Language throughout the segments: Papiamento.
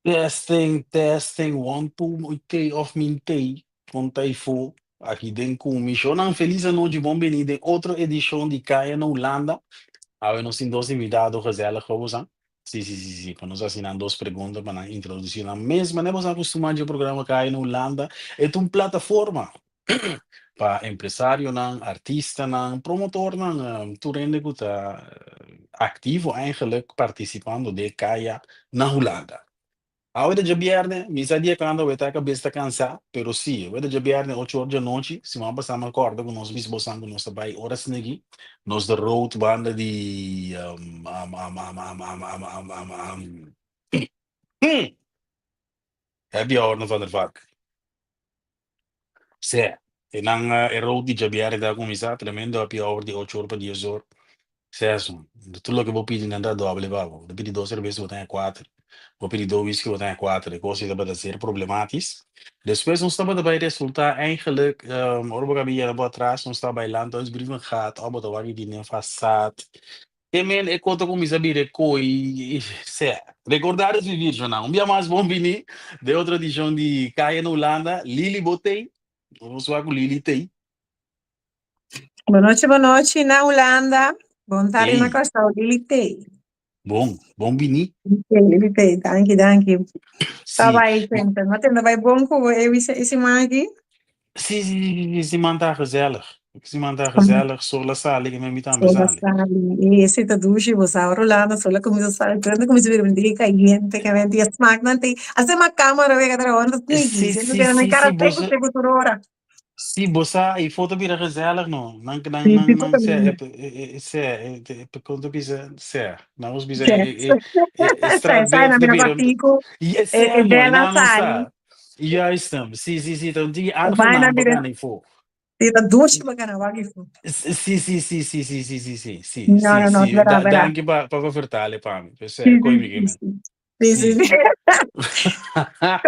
Testing, testing, one, two, tei of min tei, kon ta ifo, aki den ku mi shownan. Felis anochi, bon bini den otro edishon di Kaya na Hulanda. Awe nos tin dos invitado gezellig pa bosan. Si, si, si, si, pa nos hasi nan dos pregunta pa nan introdusi nan mes. Manera bosan a kustumá dje programa Kaya na Hulanda, e ta un plataforma pa empresarionan, artistanan, promotornan, tur hende ku ta aktivo eigenlijk partisipando den kaya na Hulanda. Awe ta djabièrnè, mi sa di e kanta awe ta kabes ta kansá, pero si, awe ta djabièrnè ocho or djanochi, siman pasá mi a kòrda ku nos bisa bosan ku nos ta bai ora snegi, nos ta road banda di Happy hour na Van der Valk. Sè, e nan e road di djabièrnè ta kuminsá, tremendo happy hour di ocho or pa dies or. Sè asun, tur loke bo pidi nan ta doble pa bo. Bo ta pidi dos serbes bo ta haña kuater, bo pidi dos whisky bo ta haña kuater. E kos ei tabata ser problematis. Despues nos tabata bai resultá eigenlijk, ora bo kabi yega bo atras nos tabata bai Landhuis Brievengat òf bo ta wak di den fasad. Te men e kos ta kuminsá bira e koi, sè. Recordar es vivir, shonnan. Un bia mas bon bini den otro edishon di Kaya na Hulanda. Lily bo tei? Nos wak ku Lily tei. Bonochi, bonochi na Hulanda. Bon tardi na Ei. Kòrsou. Lily tei. Bon, bon bini. Lily tei. Danki, danki. Ta Sí. bai, Quentin. Ma tende bai bon ku bo e wise e siman aki? Sí, sí, sí, sí, siman ta gezellig. Siman ta gezellig. Sol a sali, ke mi tambe Sol a sali. sali. E ese ta dushi, bo sa Rolando, sol a kuminsá sali, Quentin kuminsá bira un dia kayente, ke men dia smaknan te, hasta ma kamera wega trabou, ta Sí, sneaky, siento sí, ke nan sí, kara sí, seku bo sa. seku tur ora. Sí, bo sa, e foto bira gezellig no. Nan, nan, Sí, nan, sí, nan, totalmente. sè, e, e, sè, e, e, kon ta bisa, sè, nan nos bisa, Sè, e, e, e, e sè, sè, straatbeeld na ta bira bira, kòrtiku, e, e, sè, e no, e bela nan no sali, sa. Juist hem, sí, sí, sí, ta un tiki e vaina aangenaam pa bira, gana ifo. sí, ta dushi pa gana wak ifo. Sí, sí, sí, sí, sí, sí, sí, sí, sí, No, sí, no, no, sí, bera, da, bera. danki pa, pa, pa vertalen pa mi. Dus, Sí, kooi sí, mi sí, men. sí. Sí, sí, Sí. sí.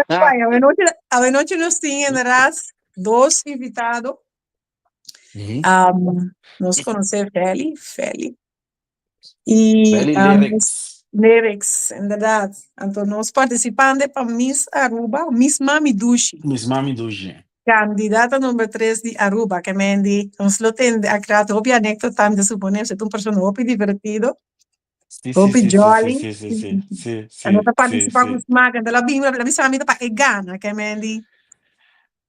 Bai, avenochi, avenochi nos tin inderdaad dos invitado. Um, nos conoce Feli, Feli. Y Feli um, Lyrics. Lyrics, inderdaad. Anto nos participante pa Miss Aruba, Miss Mami Dushi. Miss Mami Dushi. Candidata number 3 di Aruba, ke men di, nos lo tende a crea hopi anecdota, mi ta supone, e ta un persona hopi divertido. Sí, sí, Hopi sí, sí, sí, jolly. sí, sí, sí, sí, En sí, ta sí, participa ku sí. smaak. En la bin, la bisa mi pa e gana, ke men di.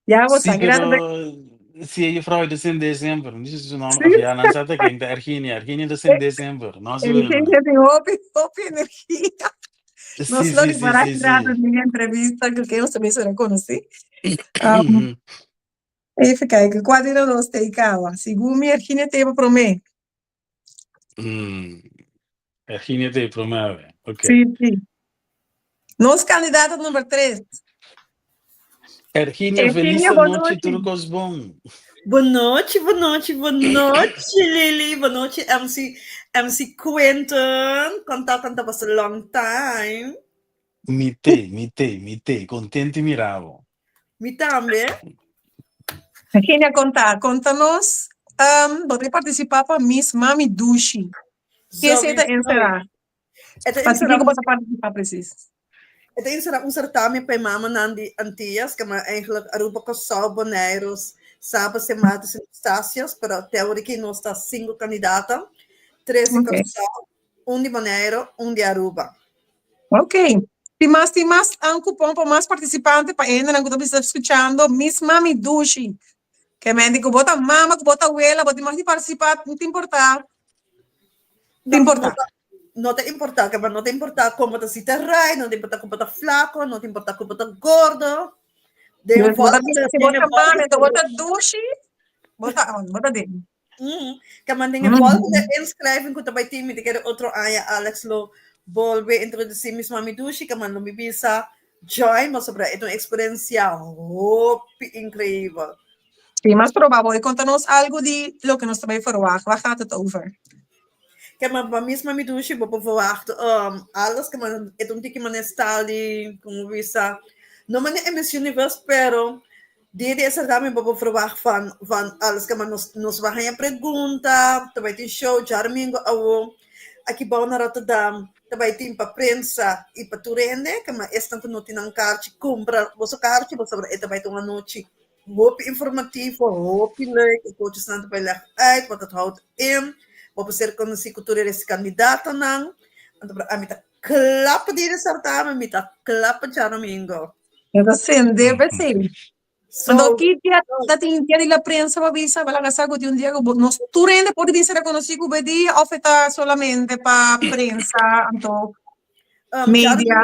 Ja, bo Sí, sa, grado pero de. sí, e juffrouw is in december. Niet zo naam, Sí. of ja, dan zat ik in de Erginia. Erginia is in december. No En se geen tem hopi, hopi energia. Nos Sí, lo sí, sí, ripará sí, grado sí. den entrevista ku ke nos también será konosí. Um, even kijken, kua di nos te ikawa? Segun mi Erginia te promé. Erginia te promé, ok. Sí, sí. Nos kandidato number 3. Erginia, feliz Erginia, boa nochi, noite. tur kos bon. Boa noite, boa noite, boa noite, Lily. Boa noite, MC, MC Quentin. Conta, conta, was a long time. Mi te, mi te, mi te. Contento mira bo. Mi tambe. Virginia, konta, konta nos, um, bo ta partisipá pa Miss Mami Dushi. Ke esei ta Sowieso. enserá? E ta Pa enserá kiko bo ta partisipá presis? E ta enserá un certamen pa e mamanan di Antillas, ke ma eigenlijk Aruba, Kòrsou, Boneiru, Saba, Sint Maarten, Sint Eustatius, pero te awor aki nos ta sinku kandidata, tres di Ok. Kòrsou, un di Boneiru, un di Aruba. Ok. Tin mas, tin mas un kupon pa mas partisipante pa hendenan ku ta bisa skuchando Miss Mami Dushi. Ke men di ku bo ta mama, ku bo ta wela, bo tin mag di partisipá, no ta importá. No ta No, importá. no ta, no ta importá, ke no ta importá kon bo ta sita rai, no ta importá kon bo ta flako, no ta importá kon bo ta gordo. Den Bo ta volgende, bisa si bo den e ta mami, volgende anto bo ta dushi, bo ta on, bo ta den. Ke man den e volgende inschrijving ku ta bai tin, mi ta kere otro aña Alex lo bolbe introdusí Miss Mami Dushi, ke man lo mi bisa join pasobra e ta un eksperensia hopi inkreibel. Sí, mas proba bo e konta nos algu di loke nos ta bai verwagt. Waar gaat het over? Ke man pa Miss Mami Dushi bo por verwagt alles, ke man e ta un tiki manera stal di, komo bisa, no manera e Miss Universe pero Dia di e certamen bo por verwacht van van alles ke maar nos nos ba haña pregunta, ta bai tin show djarumingo awo aki bou na Rotterdam. Ta bai tin pa prensa i pa tur hende, kema esnan ku no tin nan karchi, kumpra boso karchi pasobra e ta bai ta un anochi hopi informativo, hopi leuk, e coachesnan ta bai leg uit wat het houdt in, bo por ser konosí ku tur e resti kandidatonan, anto pero ami ta kla pa di resaltá, mi ta kla pa djadomingo. E ta sende p'esei. So, Anto ki dia ta tin dia di la prensa pa bisa? Bo laga sa ku tin un dia ku bo nos tur hende por bin ser rekonosí ku bo e dia òf e ta solamente pa prensa anto media?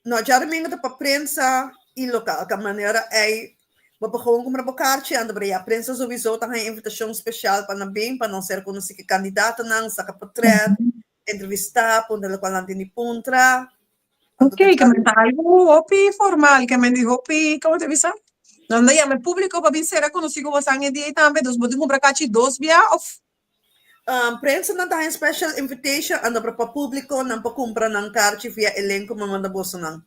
No, djadumingu ta pa prensa i lokal. Ka manera ei bo por gewoon kumpra bo karchi anto pero ya prensa souiso ta haña invitashon spesial pa nan bin pa nan ser konosí ku e kandidatonan, saka portrèt, entrevistá, puntra lokual nan tin di puntra. Ok, ke men ta algu hopi formal, ke men di hopi, komo ta bisa? Nan ta yama e públiko pa bin sera konosí ku bosan e dia ei tambe, dus bo tin kumpra kachi dos bia òf? Prensa nan ta haña special invitation, anto pa públiko nan por kumpra nan karchi via e link ku mi manda bosonan.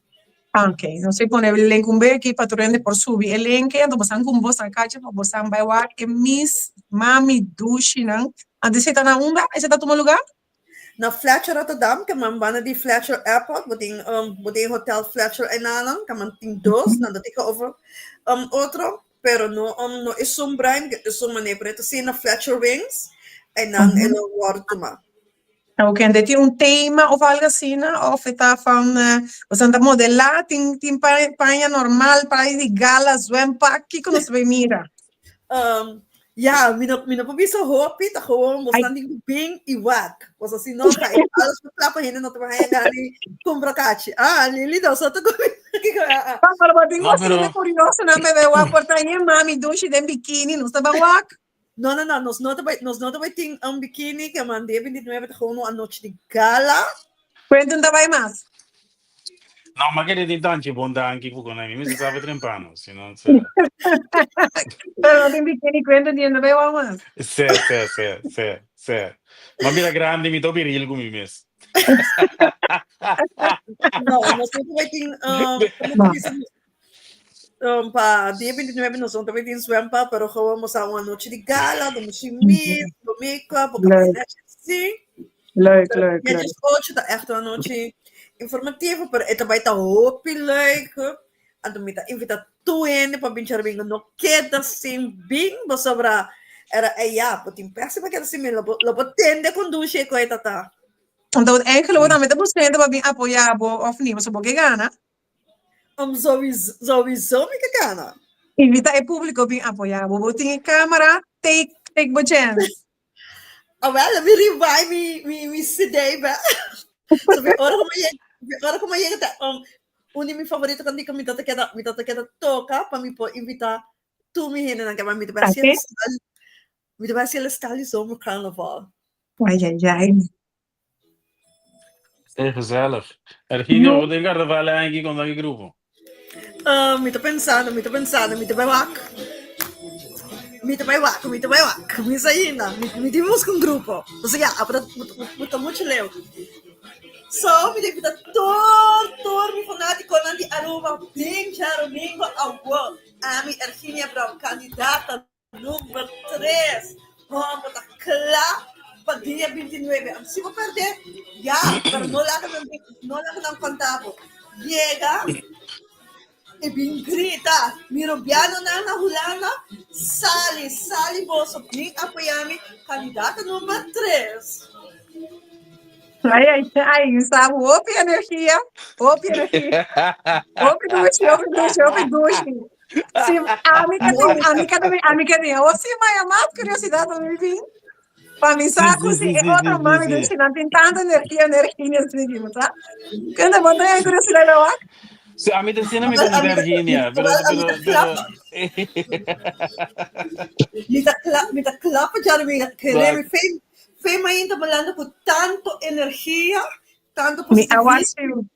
Ok, nos a pone e link un be aki pa tur hende por subi e link ei, anto bosan kumpra bosan kachi pa bosan bai wak e Miss Mami Dushinan. Anto esei ta na unda? Esei ta tuma lugá? Na Fletcher Rotterdam, ke man banda di Fletcher Airport, bo tin um, bo tin Hotel Fletcher enanan, ke man tin dos, nan ta tika over um, otro, pero no um, no esun bruin, ke esun mane, pero e ta si na Fletcher Wings, einan e lo wòrdu tumá. Ok, en tin un tema of algo asina, of e ta van, boso ta modelá, tin, tin paña normal, paña di gala, zwempak, kiko nos ta bay mira? Um, ja, mi no, mi no por bisa hopi, ta gewoon, bos nan tin ku bin i wak. Bos así no, ga alles verklappen, hende no te van haya gani kumpra kachi. Ah, Lili, no, so te komi. Ah, ah. Pero bo tin No, asina pero curioso nan bebe wak por ta yen mami dushi den bikini, nos ta ban wak. No, no, no, nos no te bai, nos no te bai tin un bikini, ke man dia 29 ta gewoon un anochi di gala. Quentin ta bai mas. No, ma kere di danki bon danki ku kon mi mi sabe trempano, si no se. Pero no tin bikini Quentin di no bai wak mas. Se, se, se, se, se. Ma bira grandi mi to viril ku mi mes. No, nos no te bai tin, um, como No. te dice, um, pa dia 29 nos no te bai tin zwempa, pero gewoon nos a un anochi di gala, do mushi mis, do make-up, bo Leuk. kapasiteit sí. Leuk, leuk, Dia leuk. 18 ta echt un anochi informativo, pero e ta bai ta hopi leuk. Anto mi ta invita tur hende pa bin djadomingo. No keda sin bin, pasobra era e ya, bo tin pèsi pa keda sin bin. Lo bo, lo bo tende kon dushi e koi ta ta. Anto eigenlijk bo tambe ta buska hende pa bin apoyá bo òf ni, pasobra bo ke gana. Sowieso, sowieso mi ke gana. Invita e públiko bin apoyá bo. Bo tin e kámara, take, take bo chèns. Ah, wel, mi revive mi, mi, mi CD, ba. So, mi ora como llega, mi ora como llega, ta, um, un di mi favorito cantica, mi tata queda, mi tata queda toca, pa mi por invita tu mi gente, nan que mi te Ta hacer ke? mi te hacer el style zomercarnaval. Ai, ai, ai. Hey, gezellig. Erginio, No. wat in carnaval aquí con el grupo? Ah, mi ta pensando, mi ta pensando, mi ta bai wak. Mi ta bai wak, mi ta bai wak. Mi sa ainda, mi, mi tin busca un grupo. Pues ya, pero bo ta mucho leu. So, mi ta invita tur, tur mi fanaticonan di Aruba, bin djadomingo awo. Ami, Erginia Brown, candidata Number tres, Homber ta kla pa dia 29. Anto si bo perde, ya, pero no laga nan no laga nan panta bo. Yega i bin grita, mi Rubianonan na Hulanda, sali, sali boso, bin apoya mi, kandidata number tres. Ai, ai, ai, sa hopi energia, hopi energia. Hopi dushi, hopi dushi, hopi dushi. Si ami ka tin, ami ka tin, ami ka tin. O si maya mas curiosidad pa mi bin. Pa mi sa ku si e otro mami dushi nan tin tanto energia, energia así, bo sa. Kende bo tin curiosidad lo wak? Si ami ta siendo mi conoce Erginia, pero pero pero Mi ta kla, mi ta kla pa djadomingo. Kere mi fe, fe mainta balando ku tanto energia, tanto Mi a positivismo. warshi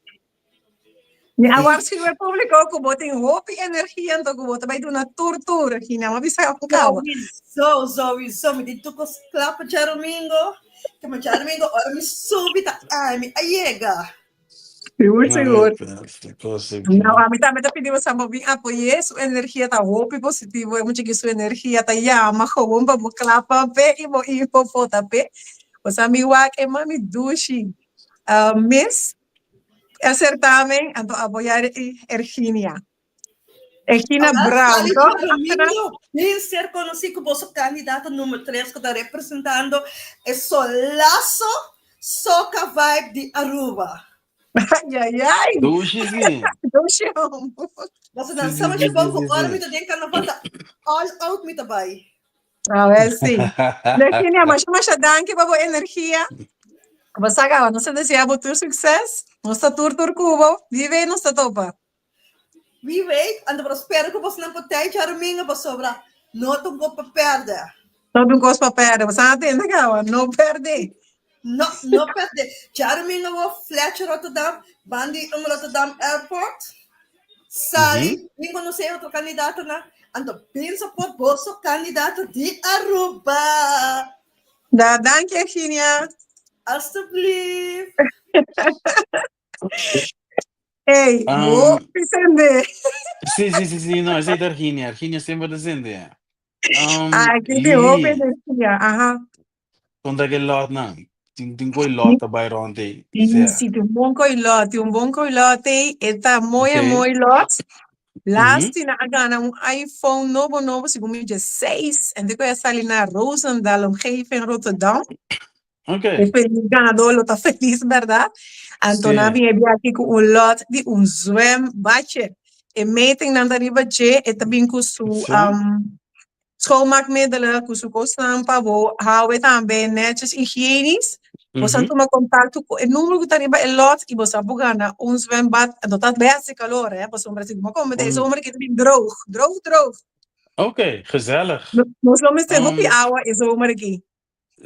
Mi a warshi e públiko ku bo tin hopi energia anto ku bo ta bai duna tur tur, Regina. Mi a bisa ku kawa. Sowieso, sowieso. Mi tin tur kos kla pa djadomingo. Kema djadomingo ora mi subi ta ami a yega. Sigur, sigur. No, ami tambe ta pidi boso bo bin apoy'é. Su energia ta hopi positivo. E mucha ki su energia ta yama gewoon pa bo klapa p'e i bo i bo vota p'e. Boso a mi wak e mami dushi. Miss e certamen anto apoyar Erginia. Ergina Brown. Domingo, bin ser conocí cu boso candidato numero 3 cu ta representando e solazo soca vibe di Aruba. Ay, ay, ay. Dushi, sí. Dushi, hom. Boso nan sa masha bon cu ora mi ta den carnaval ta all out mi ta bay. Ah, wel sí. Virginia, masha masha danki pa bo energia. Bo sa caba, nos ta desea bo tur succes. Nos ta tur tur cu bo. Wie weet nos ta topa. Wie weet, anto bo ta spera cu bosnan por tei djarumingo pasobra no ta un cos pa perde. No ta un cos pa perde. Bo sa atende caba, no perde. No, no perde. Djarumingo bo Fletcher Rotterdam, bandi um Rotterdam Airport. Sali, bin conoce e otro candidatonan. Anto bin support boso candidato di Aruba. Da, danki Virginia. Alstublieft. Ey, hopi sende. Sí, sí, sí, sí, no, esei ta Arginia. Arginia semper ta sende. Ay, ki tin hopi energia, aha. Konta ke lòtnan. Tin tin koi lòt ta bai rònt ei. Sí, Sea. sí, tin un bon koi lòt, tin un bon koi lòt ei. E ta mooi Oké. mooi lòt. Mhm. Lasti nan a gana un iPhone nobo nobo, segun mi dje seis. En di ku a sali na Roosendaal, omgeving Rotterdam. Oké. E feliz ganador lo ta feliz, berdad? Anto nan Sí. bin e bia aki ku un lòt di un zwembadje. E metingnan ta riba dje, e ta bin ku su Sí. um, Schoonmaakmiddelen ku su kosnan pa bo hou tambe netjes higienisch. Bo sa tuma kontakto ku e numero ku ta riba e lot i bo sa por gana un zwembad. No ta best di kalor, hè, pasobra si bo kome den e zomer aki ta bin droog, droog, droog. Oké, gezellig. Nos lo mester hopi awa e zomer aki.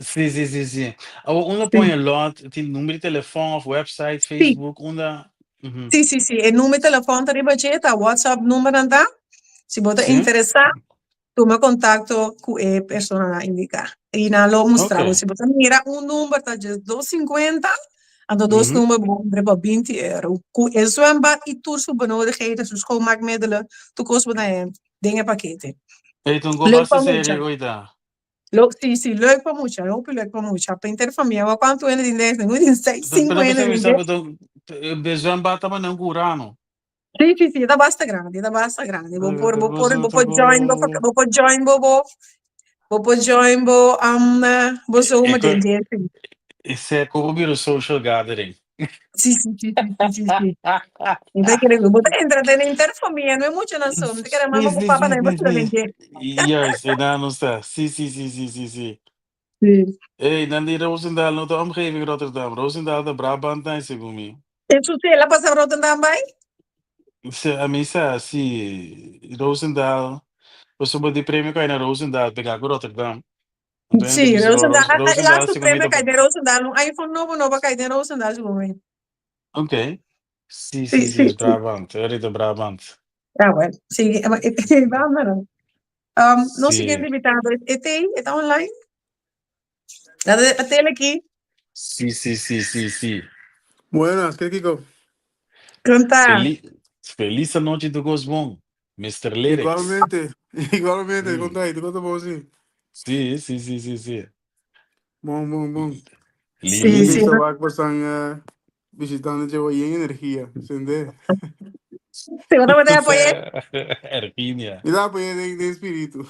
Sí, sí, sí, sí. Awor unda pon e lot? Tin numero di telefòn of website, Sí. Facebook, unda? Mhm. Sí, sí, sí. E numero di telefòn ta riba dje, ta WhatsApp numbernan ta. Si bo ta Sí. interesá, tuma kontakto ku e personanan indiká. I nan lo mustra bo. Oké. Si bo ta mira un number ta djes dos sinkuenta, anto dos Mhm. number bo kumpra pa binti euro. Ku e zwembad i tur su benodigheden, su schoonmaakmiddelen, tur kos bo ta hèn den e pakete. Ey, ta un go Leuk basta pa serio mucha. gooi ta. Lo, sí, sí, leuk pa mucha, hopi leuk pa mucha. Pa inter famia, wa cuanto hende tin den, ningun tin seis, Pero cinco pero hende sa tin bisa den. bo ta zwembad ta manda un curano. Sí, sí, sí, ta basta grandi, ta basta grandi. Bo por, bo por, bo por join, bo por, bo por join bo, bo, bo por join bo, um, bo zomer den dje, sí. Ese como bira social gathering. Sí, sí, sí, sí, sí, sí, sí. Mi ta kere ku bo ta entretene inter famia, no e muchanan so. Mi ta kere Sí, mama ku sí, papa sí, tambe sí, por sali sí. dje. Juist, e nan no sa. Sí, sí, sí, sí, sí, sí. Sí. Ey, nan di Roosendaal no ta omgeving Rotterdam. Roosendaal ta Brabant nan, segun mi. E su si el a pasa Rotterdam bai? Se, a mi sa, sí. Roosendaal, pasobra di premio kai na Roosendaal pegá ku Rotterdam. Anto hende Sí, bisa Roosendaal, Ro- a- a- Roosendaal laatste segun mi premio ta kai den Roosendaal, un iPhone nobo nobo a kai den Roosendaal segun mi. Ok. Sí, Sí, sí, sí, sí, is sí. Brabant. Eri ta Brabant. Ja, well, sí, eh, maar ik ben maar. Nos Sí. siguiente invitado es Ete, está online? La de Ete aquí. Sí, sí, sí, sí, sí. Buenas, ¿qué Kiko? Conta. Feliz, feliz anochi tu gos bon. Mister Lyrics. Igualmente, igualmente, conta ahí, tu conta bom sí. Sí, sí, sí, sí, sí. Bon, bon, bon. Sí, Lili. sí. Lili Sabak por san eh, visitando llevo yen energía, sende. Sí, bo tabata apoyé. Erginia. Mi ta apoyé den, den espíritu.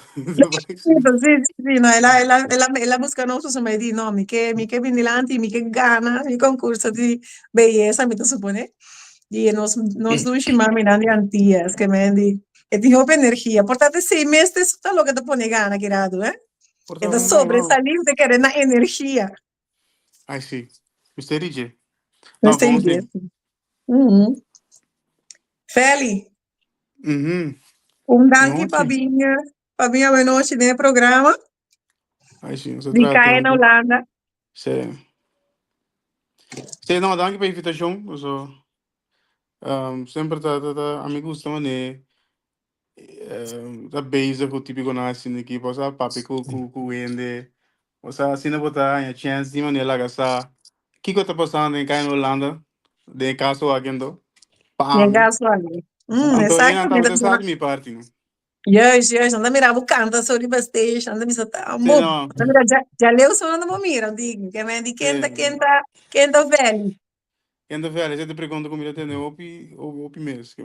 Sí, sí, sí, no, el a, el a, el a, el a busca nos pasobra mi di, no, mi ke, mi ke bini dilanti, mi ke gana mi concurso di beyesa, mi ta supone. Di nos, nos dushi maminan di Antillas, ke men di, e tin hopi energia. Por ta te sei mes te ta loke ta pone gana ki ratu, eh. Por E ta ta un wow. sobresalir te kere na energia. Ay, sí. Mister DJ. No, Mister bon DJ, sí. sí. Mhm. Feli, Mhm. un danki pa Nochi. bin, pa bin awenochi den e programa Ay, sí, nos a di traha Kaya na tempo. Hulanda. Sí. Sí, no, danki pa invitacion. Oso, um, semper ta, ta, ta, a mi gusta mane um, ta bezig ku típico nan asina aki, bo sa papia ku, ku, ku hende. O sea, asina bo ta haña chance di manera laga sa kiko ta pasando den Kaya na Hulanda, den e kaso aki anto, pa Den e ami. kaso aki. Anto Exacto. e nan tabata sa di mi parti, no? Juist, juist. Nan ta mira bo kanta so riba stage, nan ta bisa ta Sí, bo. no. Nan ta mira dja, dja leu so nan ta bo mira, di, ke men di ken ta, Sí. ken ta, ken ta Feli. Ken ta Feli? Esei ta e pregunta ku mi ta tene hopi, hopi mes.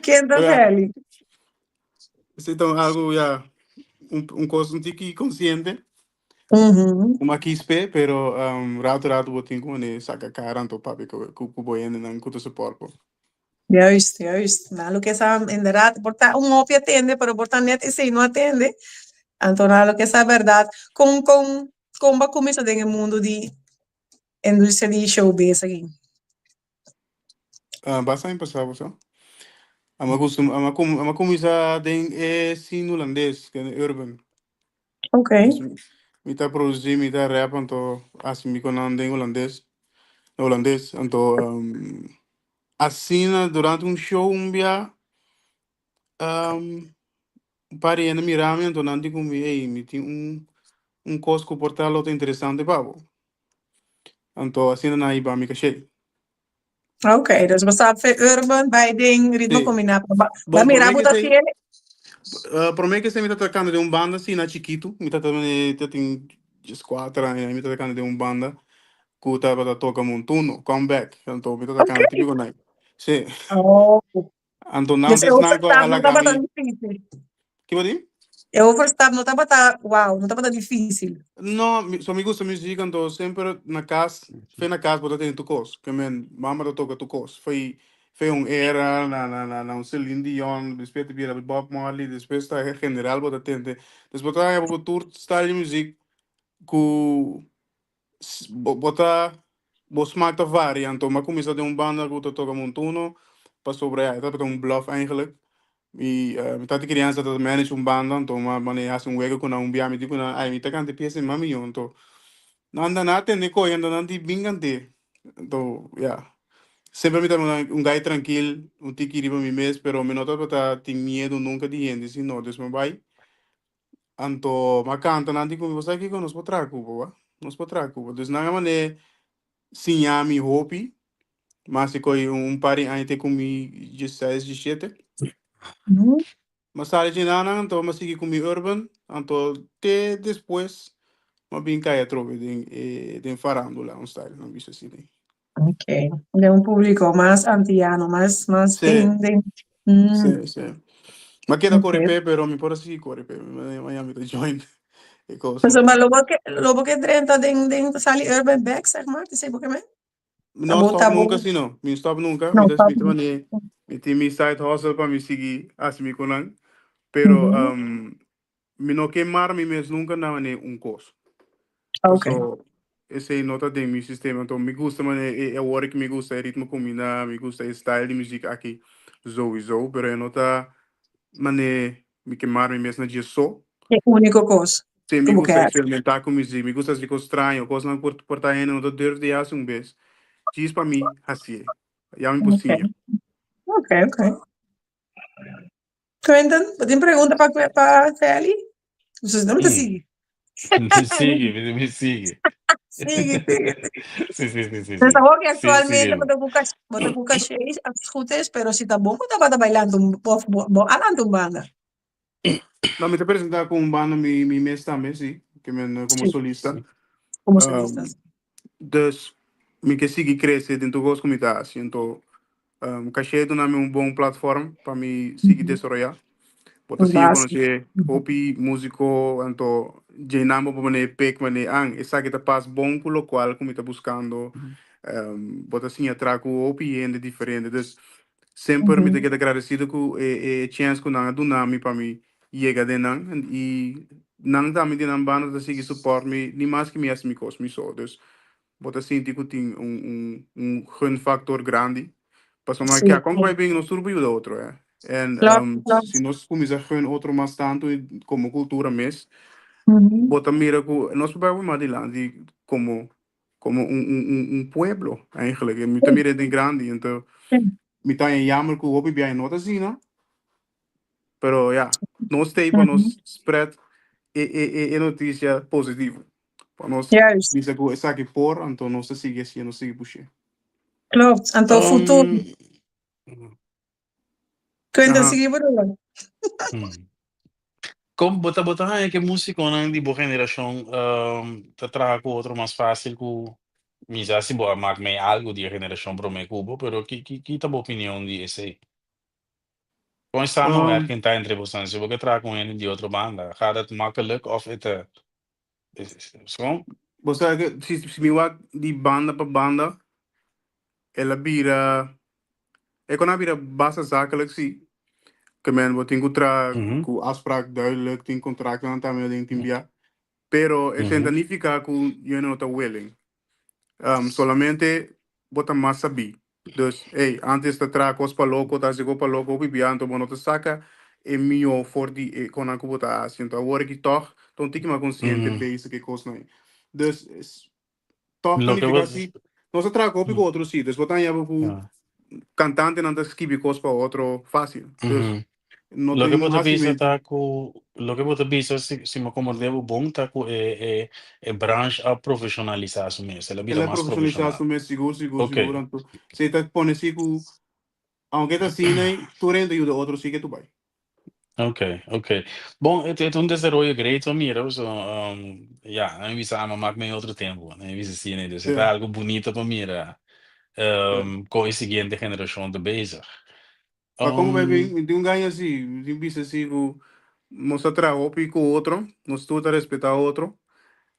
Ken ta Feli? Esei ta algu, ya, un kos un tiki konsiente. Ku mi a kis p'e, pero ratu ratu bo tin ku mane saka kara anto papia ku bo hendenan ku ta support bo. Juist, juist. Na loke sa inderdaad, por ta un hopi a tende, pero por ta net esei no a tende. Anto na loke sa berdad. Kon, kon, kon bo a kuminsá den e mundu di industria di showbiz aki? Ah, basta aña pasá bo sa. Amo a kustum, amo a kum, amo a kuminsá den e scene hulandes, den e urban. Oké. Dus mi ta produsí, mi ta rap, anto hasi mi konan den hulandes, na hulandes. Anto asina durante un show un bia, un par di hende mira mi, anto nan di ku mi, ey, mi tin un un kos ku por ta lo ta interesante pa bo. Anto asina nan a hiba mi kashé. Ok, dus bo sa fe urban bai den ritmo Sí. kombiná. Ba, ba Bon, mira promé bo ke ta esei, fiel. promé ke esei mi ta tocando den un banda asina chikitu. Mi ta ta tin 14 aña, mi ta tocando den un banda ku tabata toca montuno, come back. Anto mi ta Ok. tocando típico night. Sí. Oh. Anto nan Dus e ta esnan ku a overstap no laga tabata mi. difícil. Kibo di? E overstap no tabata, wow, no tabata difícil. No, mi, so mi gusta muziek, anto semper na kas, fe na kas bo ta tene tur kos. Ke men, mama ta toka tur kos. Foi, foi un era na, na, na, na un Celine Dion, despues ta bira Bob Marley, despues ta general bo ta tende. Dus bo ta haña bo ku tur style di muziek ku Bo bo ta bo smaak ta varia anto mi a kuminsá den un banda ku ta toka montuno pasobra ya e tabata un bluff eigenlijk mi mi tata kriansa ta manage un banda anto mi a mane hasi un wega ku nan un bia mi di ku nan ay mi ta kanta e piesa mas mihó anto nan nan a tende kohe anto nan di bin kant'é anto ya semper mi tabata un guy trankil un tiki riba mi mes pero mi no tabata tin miedu nunka di hende si no dus mi a bai Anto m'a kanta nan di ku mi, bo sa kiko? Nos por traha ku bo, wa. Nos por traha ku bo. Dus nan a man'é siña mi hopi, mas di koe un par di aña te ku mi diesseis, diesshete. M'a sali dje nan anto m'a sigui ku mi urban, anto te despues m'a bin kai atrobe den e den farandula un style, nan bisa asina. Ok, den un público mas antiano, mas, mas Sí. den, den. Mm, Sí, sí. M'a keda Ok. kore p'e, pero mi por a sigui kore p'e. Mañana mi ta join e kos. Pues, maar lo bo ke, lo bo ke drenta den, den sali urban back, zeg maar, te sei bo ke men? No Bo stop ta bo- nunca, si no. Mi stop nunca. No Mi ta, stop mi ta mane, mi tin mi side hustle pa mi sigui hasi mi konan. Pero mi no ke mara mi mes nunca na mane un kos. Paso esei no ta den mi sistema. Anto mi gusta mane e awor ki mi gusta e ritmo kombiná, mi gusta e style di muzik aki souiso, pero e no ta mane mi ke mara mi mes na dje so. E úniko kos Sí, ku mi bo gusta ke hasi. eksperimentá ku muzik, mi gusta hasi kos straño, kosnan ku por ta hende no ta durf di hasi un bes. Djis pa mi hasié. Ya mi por siña. Ok, ok. Quentin, bo tin pregunta pa pa Feli? Entonces, no me te sigue. Mi sigue, mi sigue. Sigue, sigue. Sí, sí, sí, sí. Dus sí. awor que Sí, actualmente sigue. bo ta ku caché, bo ta ku caché, als het goed is, pero si ta bon bo tabata bailando un, of bo, bo a lanta un banda. No, mi ta presentá ku un banda mi mi mes tambe, sí, ke men komo Sí. solista. Como solista. Dus mi ke sigui krese den tur kos ku mi ta hasi. Anto Caché duna mi un bon platform pa mi sigui desaroyá. Bo ta Un siña base. konosé hopi músiko, anto djeinan bo por manera pek manera an esaki ta pas bon ku lokual ku mi ta buskando. Bo ta siña traha ku hopi hende diferente. Dus semper mi ta keda agradesido ku e chèns ku nan a duna mi pa mi yega den nan i nan tambe di nan banda ta sigui support mi ni mas ku mi hasi mi kos mi so. Dus bo ta sinti ku tin un un un gunfactor grandi pasobra kia kon ku bai bin nos tur por yuda otro eh en si nos kuminsa gun otro mas tantu komo kultura mes bo ta mira ku nos por bai hopi mas dilanti komo komo un un un un pueblo eigenlijk mi ta mira den grandi ento mi ta haña jammer ku hopi biaha no ta asina Pero ya, nos t'ei pa nos spread e e e e noticia positivo. Pa nos Juist. bisa ku esaki por, anto nos ta sigui hasié, nos sigui push'é. Klopt. Anto futuro. Kuenta Aha. sigui broer. Kon bo ta bo ta haña ku e músikonan di bo generashon ta traha ku otro mas fásil ku. Mi sa si bo a mak mei algu di e generashon promé ku bo, pero ki ki ki ta bo opinion di esei? Kon e samenwerking ta entre bosan? Si bo ke traha ku un hende di otro banda, gaat het makkelijk of e ta Son? Bo sa ke si si mi wak di banda pa banda el a bira e kon a bira basta zakelijk si. Ke men bo tin ku traha ku afspraak duidelijk, tin contractonan tambe den tin bia. Pero esei ta nifiká ku yo no ta willing. Solamente bo ta mas sabí. Dus, ey, antes ta traha kos pa loko, ta hasi kos pa loko hopi bia, anto bo no ta saka e mihó for di e konan ku bo ta hasi. Anto awor aki tòg ta un tiki mas konsiente bezig e kosnan ei. Dus, tòg ta Loke bo nifiká si nos ta traha ku hopi ku otro si. Dus bo ta haña bo ku kantantenan ta skibi kos pa otro fásil. Dus, no Loke tin bo ta bisa hasimentu. ta ku loke bo ta bisa si si mi komprende bo bon ta ku e e e branch a profeshonalisá su mes, el a El bira a mas profeshonalisá su profeshonal. mes sigur sigur Ok. sigur anto si ta pone si ku aunke ta asina tur hende ta yuda otro si ke tu bai. Ok, ok. Bon, e ta un desaroyo great pa mira, paso ya, nan mi bisa ama mak mei otro tempu, nan mi bisa asina, dus e ta algu bunito pa mira kon e siguiente generashon ta bezig. Pa como bai bin, mi tin un gaña si, mi tin bisa si ku nos ta traha hopi ku otro, nos tur ta respetá otro,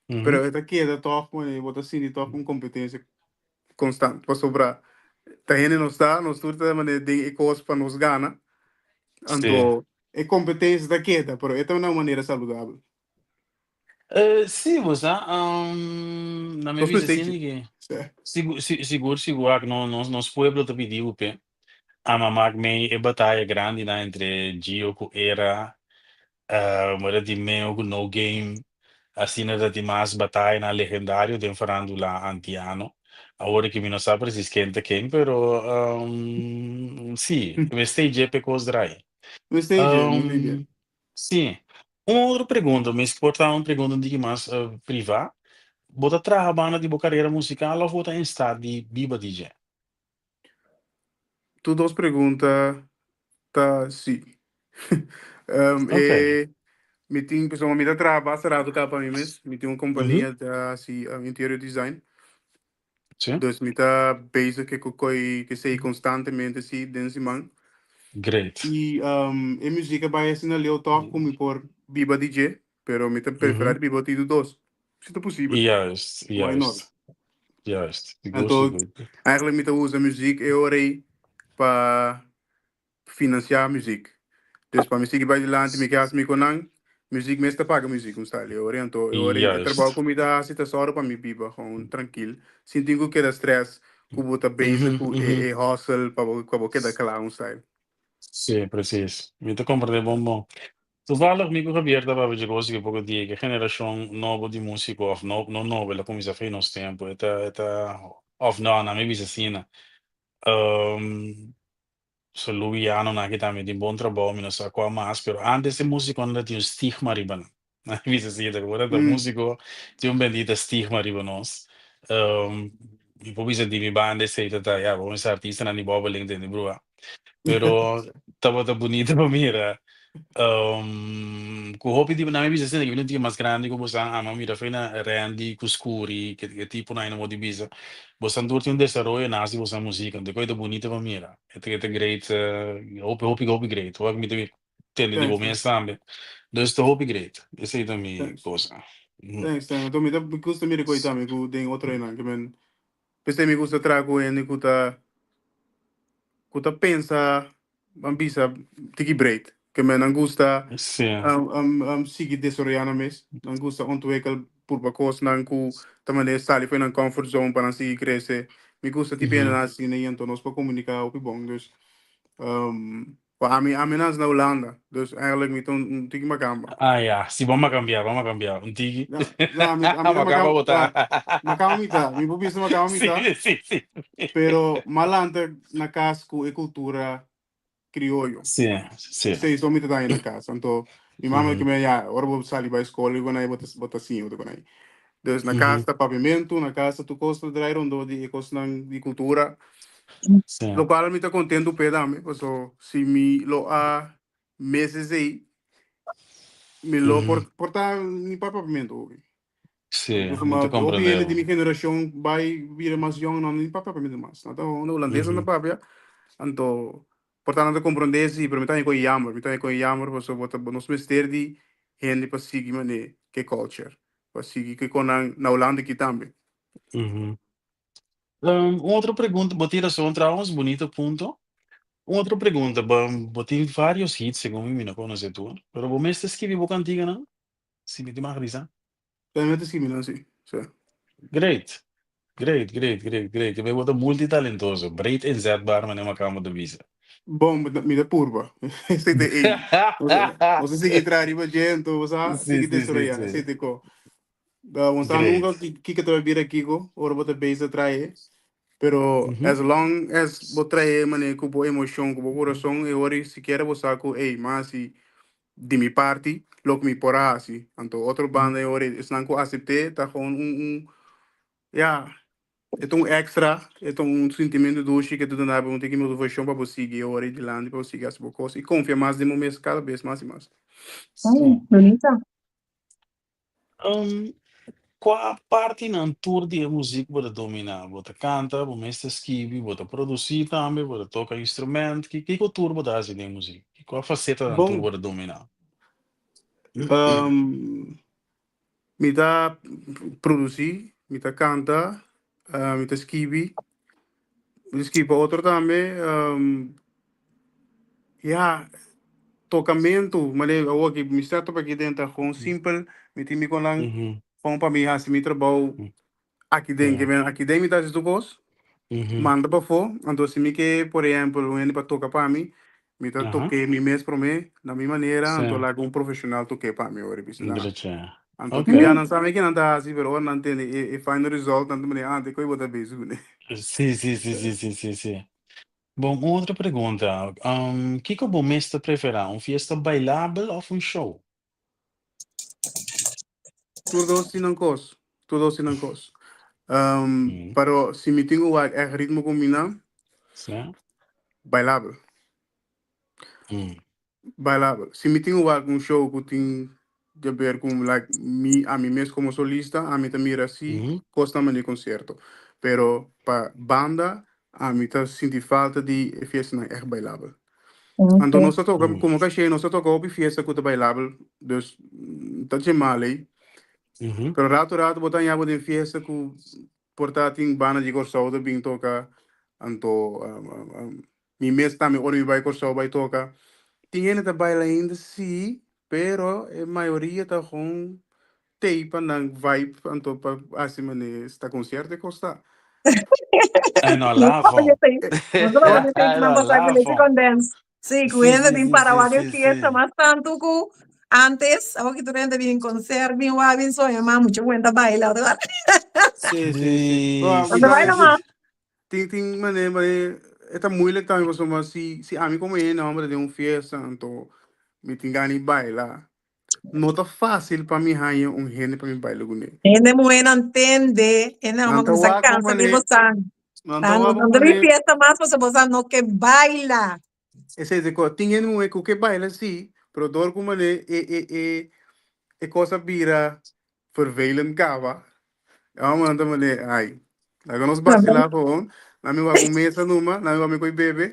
pero e ta keda tòg ku bo ta sinti tòg un kompetensia konstant, pasobra ta hende nos ta, nos tur ta manera den e kos pa nos gana, anto e kompetensia ta keda, pero e ta na un manera saludabel. Sí, bo sa, na mi Nos bisa mester asina ke sigur sigur wak nos pueblo ta pidi bo p'e. Ama mak mei e bataya grandinan entre Gio ku Era, mora di Meo ku No Game, asina ta tin mas batayanan legendario den farandula antiano. Awor aki mi no sa presis ken ta ken, pero sí, mester dje p'e kos drai. Mester dje, mester dje. Sí. Un otro pregunta, mi por ta un pregunta un tiki mas privá. Bo ta traha banda di bo karera musikal òf bo ta en staat di biba di dje? Tur dos pregunta ta sí. Ok. E mi tin, pasobra mi ta traha basta rato kaba pa mi mes. Mi tin un kompania ta hasi interior design. Dus mi ta bezig ke ku koi kesei konstantemente sí den siman. Great. I e muzik a bai asina leu tòg ku mi por biba di dje, pero mi ta preferá di biba di dos, si ta posibel. Juist, Why not? juist, juist. Sigur, Anto, sigur. eigenlijk mi ta usa muzik e ora ei pa finansiá muzik. Dus pa mi sigui bai dilanti mi ke hasi mi konan, muzik mes ta paga muzik un style e ora ei. Anto e ora ei e trabou ku mi ta hasi ta sòru pa mi biba gewoon trankil, sin tin ku keda stress ku bo ta bezig ku e e hustle pa bo pa bo keda kla un style. Sí, presis. Mi ta komprendé bon bon. Toevallig mi ku Javier ta papia dje kos aki poko dia, ku e generashon nobo di músiko òf no no nobo, el a kuminsá for nos tempu, e ta e ta òf no, nan mi bisa asina. So Luwianonan aki tambe tin bon trabou, mi no sa kua mas, pero antes e musikonan ta tin un stigma riba nan. Nan a bisa si, ta ku ora ta musiko tin un bendita stigma riba nos. Mi por bisa di mi banda esei ta ta, ya, bo mester artistanan di bòbeling tende brua. Pero tabata bunita pa mira Ku hopi di nan mi bisa asina ke mi no tin mas grandi ku bosan ama mira fe na Randy ku Scuri ke e tiponan ei no por di bisa bosan tur tin un desaroyo nas di bosan musika anto e ta bunita pa mira e ta e ta great hopi hopi hopi great wak mi ta tende di bo Thanks, mes tambe dus ta hopi great esei ta mi thanks. cosa. Thanks, thanks. Anto mi ta mi gusta mira ku ei tambe ku den otro einan ke men p'esei mi gusta traha ku hende ku ta ku ta pensa Ban bisa tiki breed. Ke men nan gusta sigui desaroyá nan mes. Nan gusta ontwikkel purba kosnan ku ta manera sali for nan comfort zone pa nan sigui krese. Mi gusta tipo hendenan asina i anto nos por komuniká hopi bon. Dus ami ami nase na Hulanda. Dus eigenlijk mi ta un tiki makamba. Ah ya, si bo makambiá, bo makambiá un tiki. Ya, ya, ami ami ta Makamba makamba, bo ta. ya, makamba mi ta. Mi por bisa makamba mi ta. Sí, sí, sí. Pero malanta na kas ku e kultura krioyo. Sí, sí. Esei so mi ta daña na kas. Anto mi mama ke me ya, ora bo sali bai skol i konai bo ta bo ta siña bo ta konai. Dus na kas ta papiamentu, na kas ta tur kos ta drai rondó di e kosnan di kultura. Lokual mi ta kontentu p'e tambe, paso si mi lo a mes esei mi lo por por ta ni pa papiamentu hopi. Sí, mi Pasobra ta hopi comprende hende di bo. mi generashon bai bira mas yong, nan no tin papia papiamentu mas. Nan ta hondo hulandes nan ta papia, anto por ta nan ta comprende si, pero mi ta haña ku e yammer, mi ta haña ku e yammer pasobra bo ta nos mester di hende pa sigui manera ke culture, pa sigui ke kon nan na Hulanda aki tambe. Un otro pregunta, bo tin razon trouwens, bunito punto. Un otro pregunta, bo bo tin varios hits segun mi, mi no conoce tur, pero bo mester skibi bo cantiganan? Si mi tin mag bisa. Mi mester skibi nan si, si. Great, great, great, great, great. Te bo ta multitalentoso, breed inzetbaar manera Macambo ta bisa. Bon, mi ta purba. Esei ta e. Nos a sigui traha riba dje, anto bo sa Si, sigui si, si, desaroyá. si. Esei ta e ko. Bo sa Great. nunka kiko ta bai bira kiko ora bo ta bezig traha, pero as long as bo traha manera ku bo emoshon, ku bo kurason, e ora sikiera bo sa ku ey, m'a hasi di mi parti loke mi por a hasi. Anto otro banda e ora esnan ku asept'é ta gewoon un un ya, e ta un extra, e ta un sintimentu dushi ke ta duna bo un tiki motivashon pa bo sigui e ora ei dilanti, pa bo sigui hasi bo kos i konfia mas den bo mes kada bes mas i mas. Sí. Bunita. Kua partinan tur di e muzik bo ta dominá? Bo ta kanta, bo mes ta skibi, bo ta produsí tambe, bo ta toka instrument. Ki kiko tur bo ta hasi den muzik? Kua fasetanan tur Bon, bo ta dominá? mi ta produsí, mi ta kanta, mi ta skibi, mi ta skibi pa otro tambe. Ya, tokamentu, manera awor ki mi setup aki den ta gewoon simpel, mi tin mi konan gewoon pa mi hasi mi trabou aki den, ke men aki den mi ta hasi tur kos, manda pafó, anto si mi ke por ehèmpel un hende pa toka pa mi, mi ta tok'é mi mes promé na mi manera, anto laga un profeshonal tok'é pa mi ora bisa nan. Anto tin bia nan sa mi ke nan ta hasi, pero ora nan tende e final result nan ta manera, ah, te koe bo ta bezig kuné. Sí, sí, sí, sí, sí, sí, sí. Bon, un otro pregunta. Kiko bo mes ta preferá, un fiesta bailabel òf un show? Tur dos tin nan kos, tur dos tin nan kos. Pero si mi tin ku wak ègt ritmo kombiná, bailabel. Bailabel. Si mi tin wak un show ku tin di haber ku like mi ami mes komo solista, ami ta mira si kosnan manera konsierto. Pero pa banda ami ta sinti falta di e fiestanan ègt bailabel. Anto nos ta toka, komo kashé nos ta toka hopi fiesta ku ta bailabel, dus ta dje mal ei. Pero rato rato bo ta haña bo den fiesta ku por ta tin banda di Kòrsou ta bin toka, anto Mi mes tambe ora mi bai Kòrsou bai toka, tin hende ta baila ainda sí, pero e mayoria ta gewoon tei pa nan vibe anto pa hasi manera sta konsierto e kos ta. E no Nos lafon. papia esei. Nos papia esei E ku nan no pasá ku leche lafon. condens. Sí, ku Sí, hende sí, bin sí, para sí, wak e sí, fiesta sí. mas tantu ku antes. Awor ki tur hende bin konser, bin wak, bin soña, ma mucha wende ta baila. Sí, sí, sí. Sí, Bo, No mi ta sí, ta baila sí, mas. sí. Tin tin manera manera e ta moeilijk tambe pasobra si si ami como hende homber ta den un fiesta anto mi tin gana di baila no ta facil pa mi haña un hende pa mi baila kuné. Hende muhénan tende, hende Nan homber ta kuminsá wak bo kansa di mané bosan. nan ta Nan wak bo no ta bin mané. fiesta mas pasobra bosan no ke baila. Esei ta e Tin hende muhé ku ke baila sí, pero dor ku mané e e e e kos a bira vervelend kaba, e hòmbernan ta mané, ai, laga nos basilá gewoon, nan mi wak un mesa numa, nan mi wak mi ko'i bebe,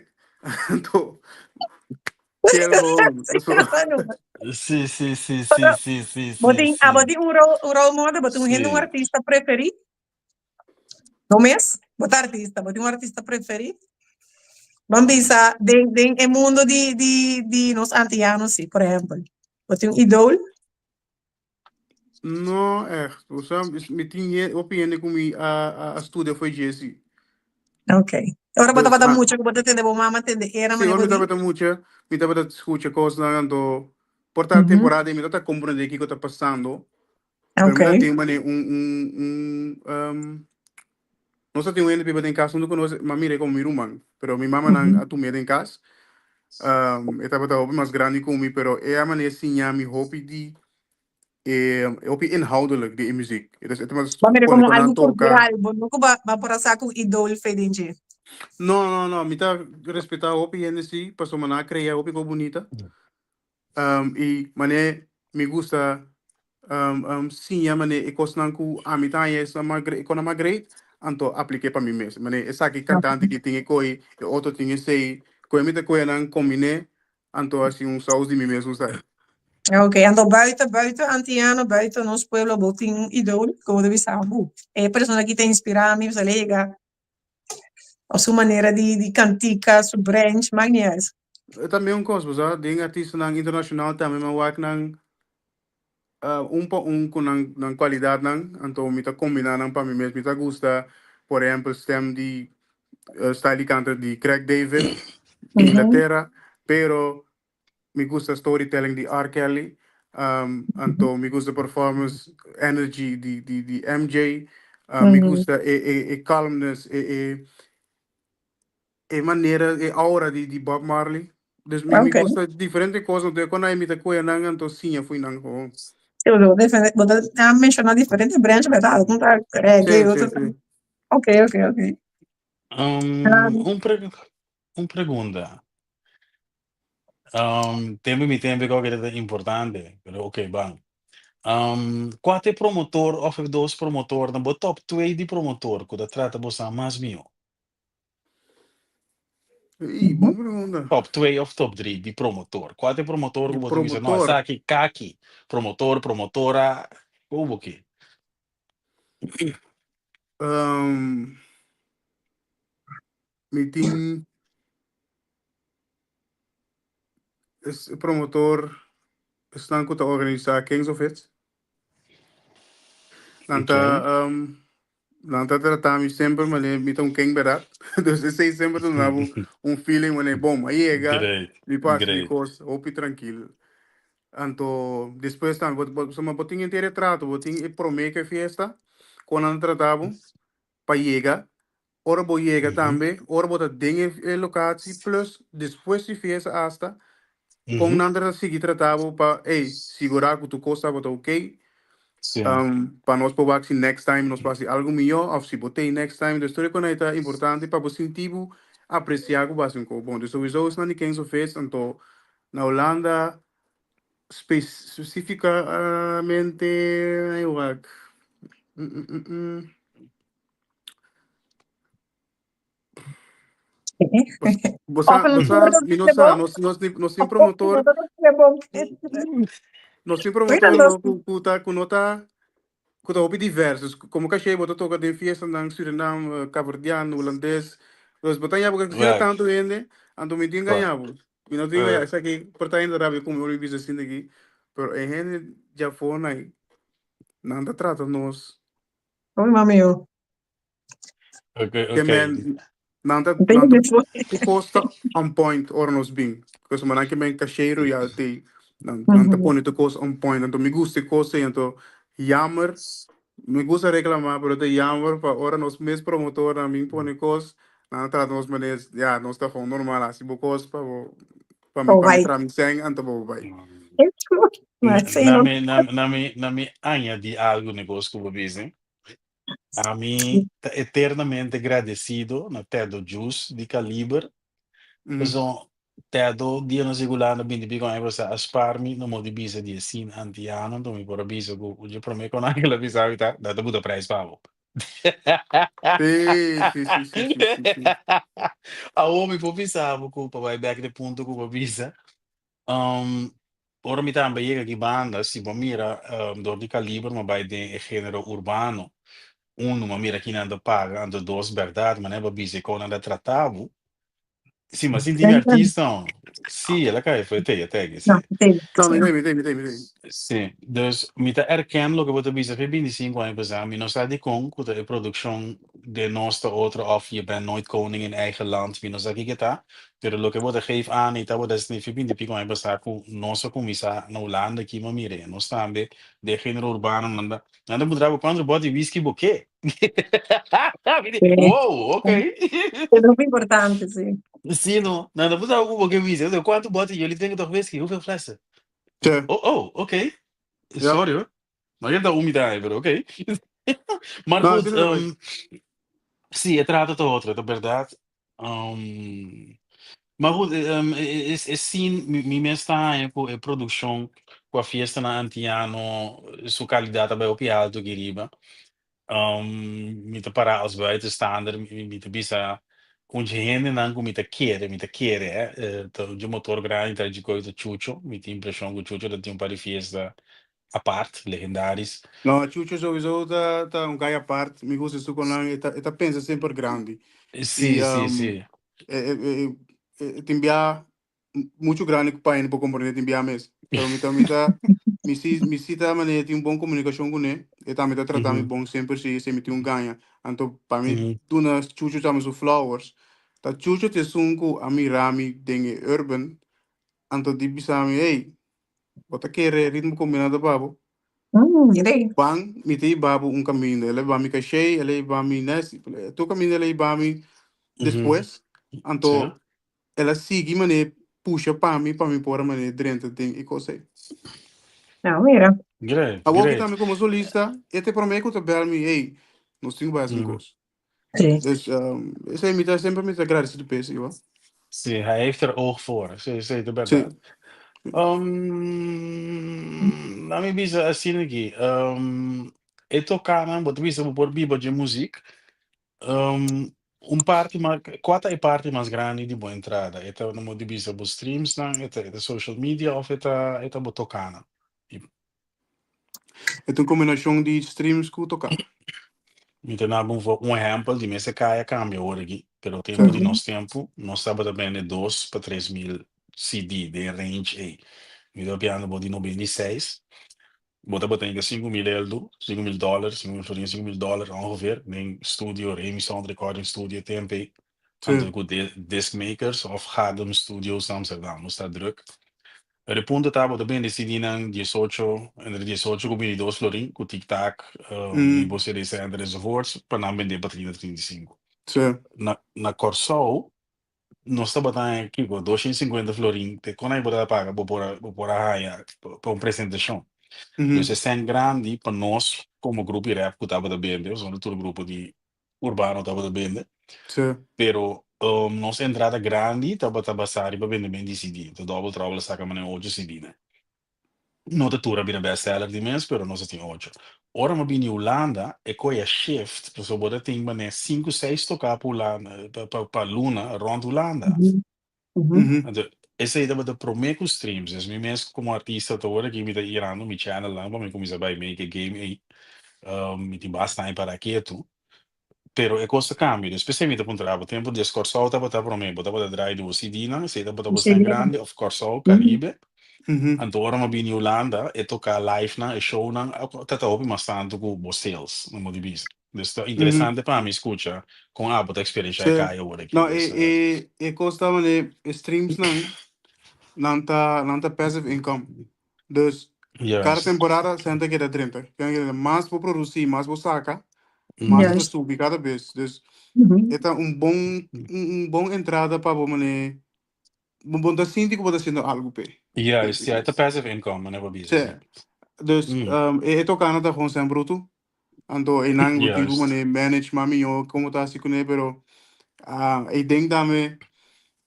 anto chill gewoon. So, Sí, sí, sí, sí, sí, sí, Bo sí, tin, abo sí. tin un rol, un role model, bo tin un hende, un Sí. artista preferí? Bo mes? Bo ta artista, bo tin un artista preferí? Ban bisa den den e mundo di di di nos antianos si, por ehempel. Bo tin un idool? No echt. O sea, mi tin he- hopi hende ku mi a, a, a studia fo'i dje si. Ok. Ora bo Dus, tabata ah, mucha ku bo ta tende bo mama tende era sí, manera ora bo mi di? tabata mucha, mi tabata skucha kosnan, anto por ta temporada mi no ta komprendé kiko ta pasando, Pero Ok. mi ta tin mane un un un um, nos ta tin un hende biba den kas huntu ku nos, ma mira e komo mi ruman, pero mi mamanan a tum'é den kas. Um, e tabata hopi mas grandi ku mi, pero e a manera siña mi hopi di e hopi inhoudelijk di e muziek. Dus e tabata Ba mira pone komo ku nan algu toka. kultural, bo no ku ba ba por a sa ku idol fe den dje. No, no, no, mi ta respetá hopi hende sí, pasobra nan a krea hopi kos bunita. Um, i manera mi gusta. Siña manera e kosnan ku ami ta haña esnan mas e konan mas great, anto aplik'é pa mi mes. Manera esaki kantante ki tin e koi, e otro tin esei, koe mi ta koe nan kombiné, anto hasi un saus di mi mes un style. Ok, anto buiten, buiten Antiano, buiten nos pueblo, bo tin un idol ku bo ta bisa, bu, e persona aki ta inspirá mi, mi lega, of su manera di di kantika, su branch, maak niet uit. E ta meun kos, bo sa, den artistanan internashonal tambe mi a wak nan un pa un ku nan nan kualidatnan, anto mi ta kombiná nan pa mi mes. Mi ta gusta, por ehèmpel, stèm di style di kanta di Craig David, di Inglatera, pero Mi gusta storytelling di R. Kelly, anto mi gusta performance energy di di di MJ, mi gusta e e e calmness, e e e manera, e aura di di Bob Marley. Dus mi mi gusta diferente cos, anto e con mi ta coge nan anto siña fu nan gewoon. Sí, bo ta bo ta menciona diferente branch, berdad? Un ta reggae, otro ta. Ok, ok, ok. Un pre un pregunta. Tempo mi tempo ku ta importante, pero ok, ban. Kua ta e promotor òf e dos promotornan, bo top twee di promotor ku ta trata boso mas mihó? Ey, bon pregunta. Top twee òf top drie di promotor. Kua ta e promotor ku Di bo ta bisa, no, promotor. esaki kaki, promotor, promotora, ku bo ke? Mi tin es promotor esnan ku ta organisá Kings of Hits. Nan ta nan ta trata mi semper manera mi ta un king bèrdat. Dus esei semper ta duna bo un feeling manera bon a yega mi por hasi mi kos hopi trankil. Anto despues tambe bo bo bo tin henter e trato bo tin e promé ku e fiesta kon nan ta trata bo pa yega Ora bo yega tambe, ora bo ta den e locatie plus despues di fiesta hasta, con nan ta sigui trata bo pa, ey, sigura cu tur cos tabata ok, pa nos por wak si next time nos por haci algo mijo of si bo t'ey next time. Dus tur e cosnan ta importante pa bo sinti bo aprecia cu bo haci un cos bon. Dus souiso esnan di Kings of Hits, anto na Hulanda specificamente, ay wak. Bo sa, bo sa, mi no sa, nos, nos, nos tin promotor, nos tin promotor no, ku, ku ta, ku no ta, ku ta hopi diverso. Dus komo kashe bo ta toka den fiestanan Surinam, eh, Kaapverdiano, Hulandes. Dus bo ta ña bo asina tantu hende, anto mi tin gaña bo. Mi no tin gaña, esaki por ta hende rabia ku mi ora mi bisa asina aki, pero e hende djafó nai, nan ta trata nos. Oy mami yo. Okay, Ke okay. men nan ta nan ta ku kos ta on point ora nos bin. Pasobra nan ke men caché royalty. Nan nan ta pone tur kos on point. Anto mi gusta e kos ei. Anto jammer, mi gusta reclama pero ta jammer pa ora nos mes promotornan bin pone kos, nan ta trata nos manera ya nos ta gewoon normal hasi bo kos pa bo pa mi Oh, pa mi bai. traha mi sèn anto bo bai. Maar sí, Na no. mi, na, na mi, na mi añadi algo na e kos ku bo bisa. Ami ta eternamente gradesido na Tedo Juice di Kaliber. Pasobra Tedo dia nos yega Hulanda binti piko aña pasá a spar mi no mo di bisa di e sin antiano, anto mi por a bisa ku dje promé kon Angel a bisa mi ta, nan ta buta prijs pa bo. Sí, sí, sí, sí, sí, sí, sí. Awor mi por bisa bo ku pa bai bèk na e punto ku bo a bisa, ora mi tambe yega aki banda, si bo mira dor di Kaliber mi a bai den e genero urbano, uno mi a mira kinan ta paga, anto dos bèrdat manera bo a bisa e kon nan ta trata bo, Si, ma sinti mi artista. Sí, el a kai foi te, te, sí. No, te, No, mi sí. te, mi te, mi te, mi te. Sí, dus mi ta erken loke bo ta bisa fe 25 aña pasá, mi no sa dikon ku ta e produkshon den nos ta otro of je bent nooit koning in eigen land, mi no sa kiko ta, pero loke bo ta geef aan i tabata esei fe 20 i piko aña pasá ku nos a kuminsá na Hulanda aki ma mira nos tambe den genero urbano nan ta nan ta puntra bo kuantu bòt di whisky bo ke. Mi di, Sí. wow, ok. Es muy importante, sí. Sí, no. No, no puta como que whisky. O Cuánto bote jullie drinken toch whisky? Hoeveel flessen? Ja. Oh, oh, oké. Ja. Sorry hoor. Maar je hebt daar umida, pero oké. Maar No, goed, asina ta bai. sí, e trato ta otro, ta berdad. Maar goed, e scene, mi, mi mes ta haña ku e produccion. Ku a fiestanan antiano su kalidat a bai hopi altu aki riba. Mi ta para als buitenstaander, mi ta bisa un dje hendenan ku mi ta kere, mi ta kere eh, ta un dje motor grandi ta dje koe ta Chucho. Mi tin impreshon ku Chucho ta tin un par di fiesta apart, legendaris. No, Chucho sowieso ta ta un guy apart. Mi gusta su con nan, e ta e ta pensa semper grandi. Sí, Y sí, sí. e e e e tin bia mucho grandi ku pa hende por komprende tin bia mes. Pero mi ta mi ta mi si mi si ta manera tin un bon komunikashon kuné. E tambe ta trata mi bon semper si si mi tin un gaña. Anto pa mi duna Chucho tambe su flowers. Ta Chucho ta esun ku a mira mi den e urban anto di bisa mi, hey, Bo ta kere ritmo kombiná ta pa bo? Mm, Ban, mi ta hiba bo un kaminda. El a hiba mi Cashey, el a hiba mi Nes, tur kaminda el a hiba mi despues. Anto el a sigui manera pusha pa mi, pa mi por a manera drenta den e kos ei. Nou, mira. Great, Awor ki great. tambe komo solista, e ta e promé ku ta bèl mi, hey, nos tin ku bai hasi un kos. Sí. Dus esei mi ta semper mi ta agradecido p'e esei hoor. Sí, hij heeft er oog voor. Sí, sí, ta Sí. berdad. Laat mi bisa asina aki. E tocanan, bo ta bisa bo por biba dje muziek. Un parti mas, cua ta e parti mas grandi di bo entrada? E ta, no di bisa bo streamsnan, e ta, e ta social media of e ta, e ta bo tocanan? E ta un kombinashon di streams ku toká. Mi ta daba un un ehèmpel di mester kai a kambia ora aki, pero tempu di nos tempu nos tabata bende dos pa 3000 CD den range ei. Mi ta papiando bo di 96, bo tabata hinka 5000 eldo, 5000 dòler, 5000 florin, 5000 dòler ongeveer den studio Remy Sound Recording Studio tempu ei, anto ku Disc Makers òf Gadem Studios na Amsterdam. Nos ta druk. Pero e punto ta, bo ta bende CD-nan 18, entre 18 ku 22 florin, ku Tic Tac, di bo CD Center enzovoorts, pa nan bende pa 30, 35. Na, na Kòrsou, nos tabata haña kiko, 250 florin, te kon ai bo ta paga, bo por a, bo por a haña pa un presentashon. Dus e sèn grandi pa nos komo grupo di rap ku tabata bende, pasobra tur grupo di urbano tabata bende. Pero nos entrada grandi tabata basá riba bendemento di CD. Ta Double Trouble a saka manera ocho CD ne. No ta tur a bira bestseller di mes, pero nos a tin ocho. Ora mi a bini Hulanda, e koe a shift, pasobra bo ta tin manera sinku, seis toká pa Hulanda, pa luna rònt Hulanda. Anto, esei tabata promé ku streams. Dus mi mes komo artista ta ora ki mi ta irando mi channelnan pa mi kuminsá bai make e game ei. Mi tin basta aña para ketu. Pero e kos ta kambia. Dus p'esei mi ta puntra bo, tempu des Kòrsou tabata promé, bo tabata draai di bo CD-nan, esei tabata bo sèn grandi òf Kòrsou, Karibe. Anto ora mi a bini Hulanda, e toká live-nan, e shownan, ta ta hopi mas tantu ku bo sales, no mo di bisa. Dus ta interesante pa mi skucha kon abo ta eksperenshá e kaya ora aki. No, e e e kos ta manera e streamsnan nan ta nan ta passive income. Dus kada temporada sèn ta keda drenta. Mas bo produsí, mas bo saka, mas e ta subi kada bes. Dus e ta un bon un bon entrada pa bo manera bo bo ta sinti ku bo ta hasiendo algu p'e. Juist, ja, e ta passive income, manera bo bisa, Sí. sí. Dus e e tokana ta gewoon sèn brutu. Anto einan bo tin ku manera manage mas mihó kon bo ta hasi kuné, pero ei den tambe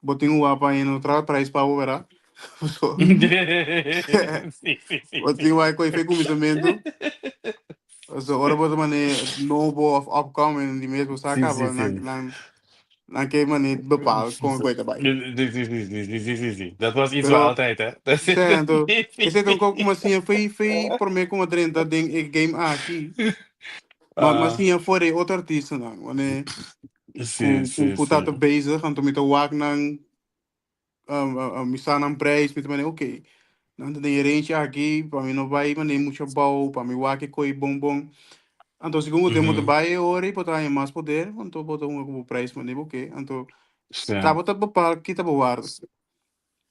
bo tin un wak pa hende no traha prijs pa bo, bèrdat? So Sí, sí, sí, bo sí. tin wak ku e kuminsamentu. So ora bo ta manera nobo òf upcoming di mes bo sa kaba nan nan Nan ke manier bepaal kon e ta bai. Sí, sí, sí, sí, sí, sí, sí, sí. Dat was iets Pero, waar altijd, hè? sí, anto, esei ta un kos ku mi a siña fei, fei promé ku mi a drenta den e game aki. Ma mi a siña for di otro artistanan, wanneer ku ku ku ta ta bezig, anto mi ta wak nan mi sa nan prijs, mi ta mane ok, nan ta den e range aki, pa mi no bai mane mucho abou, pa mi wak e koi bon bon. Anto segun ku tempo ta bai e ora ei bo ta haña mas poder, anto bo ta hunga ku bo prijs mane bo ke, anto tabata bepaal ki ta bo warda.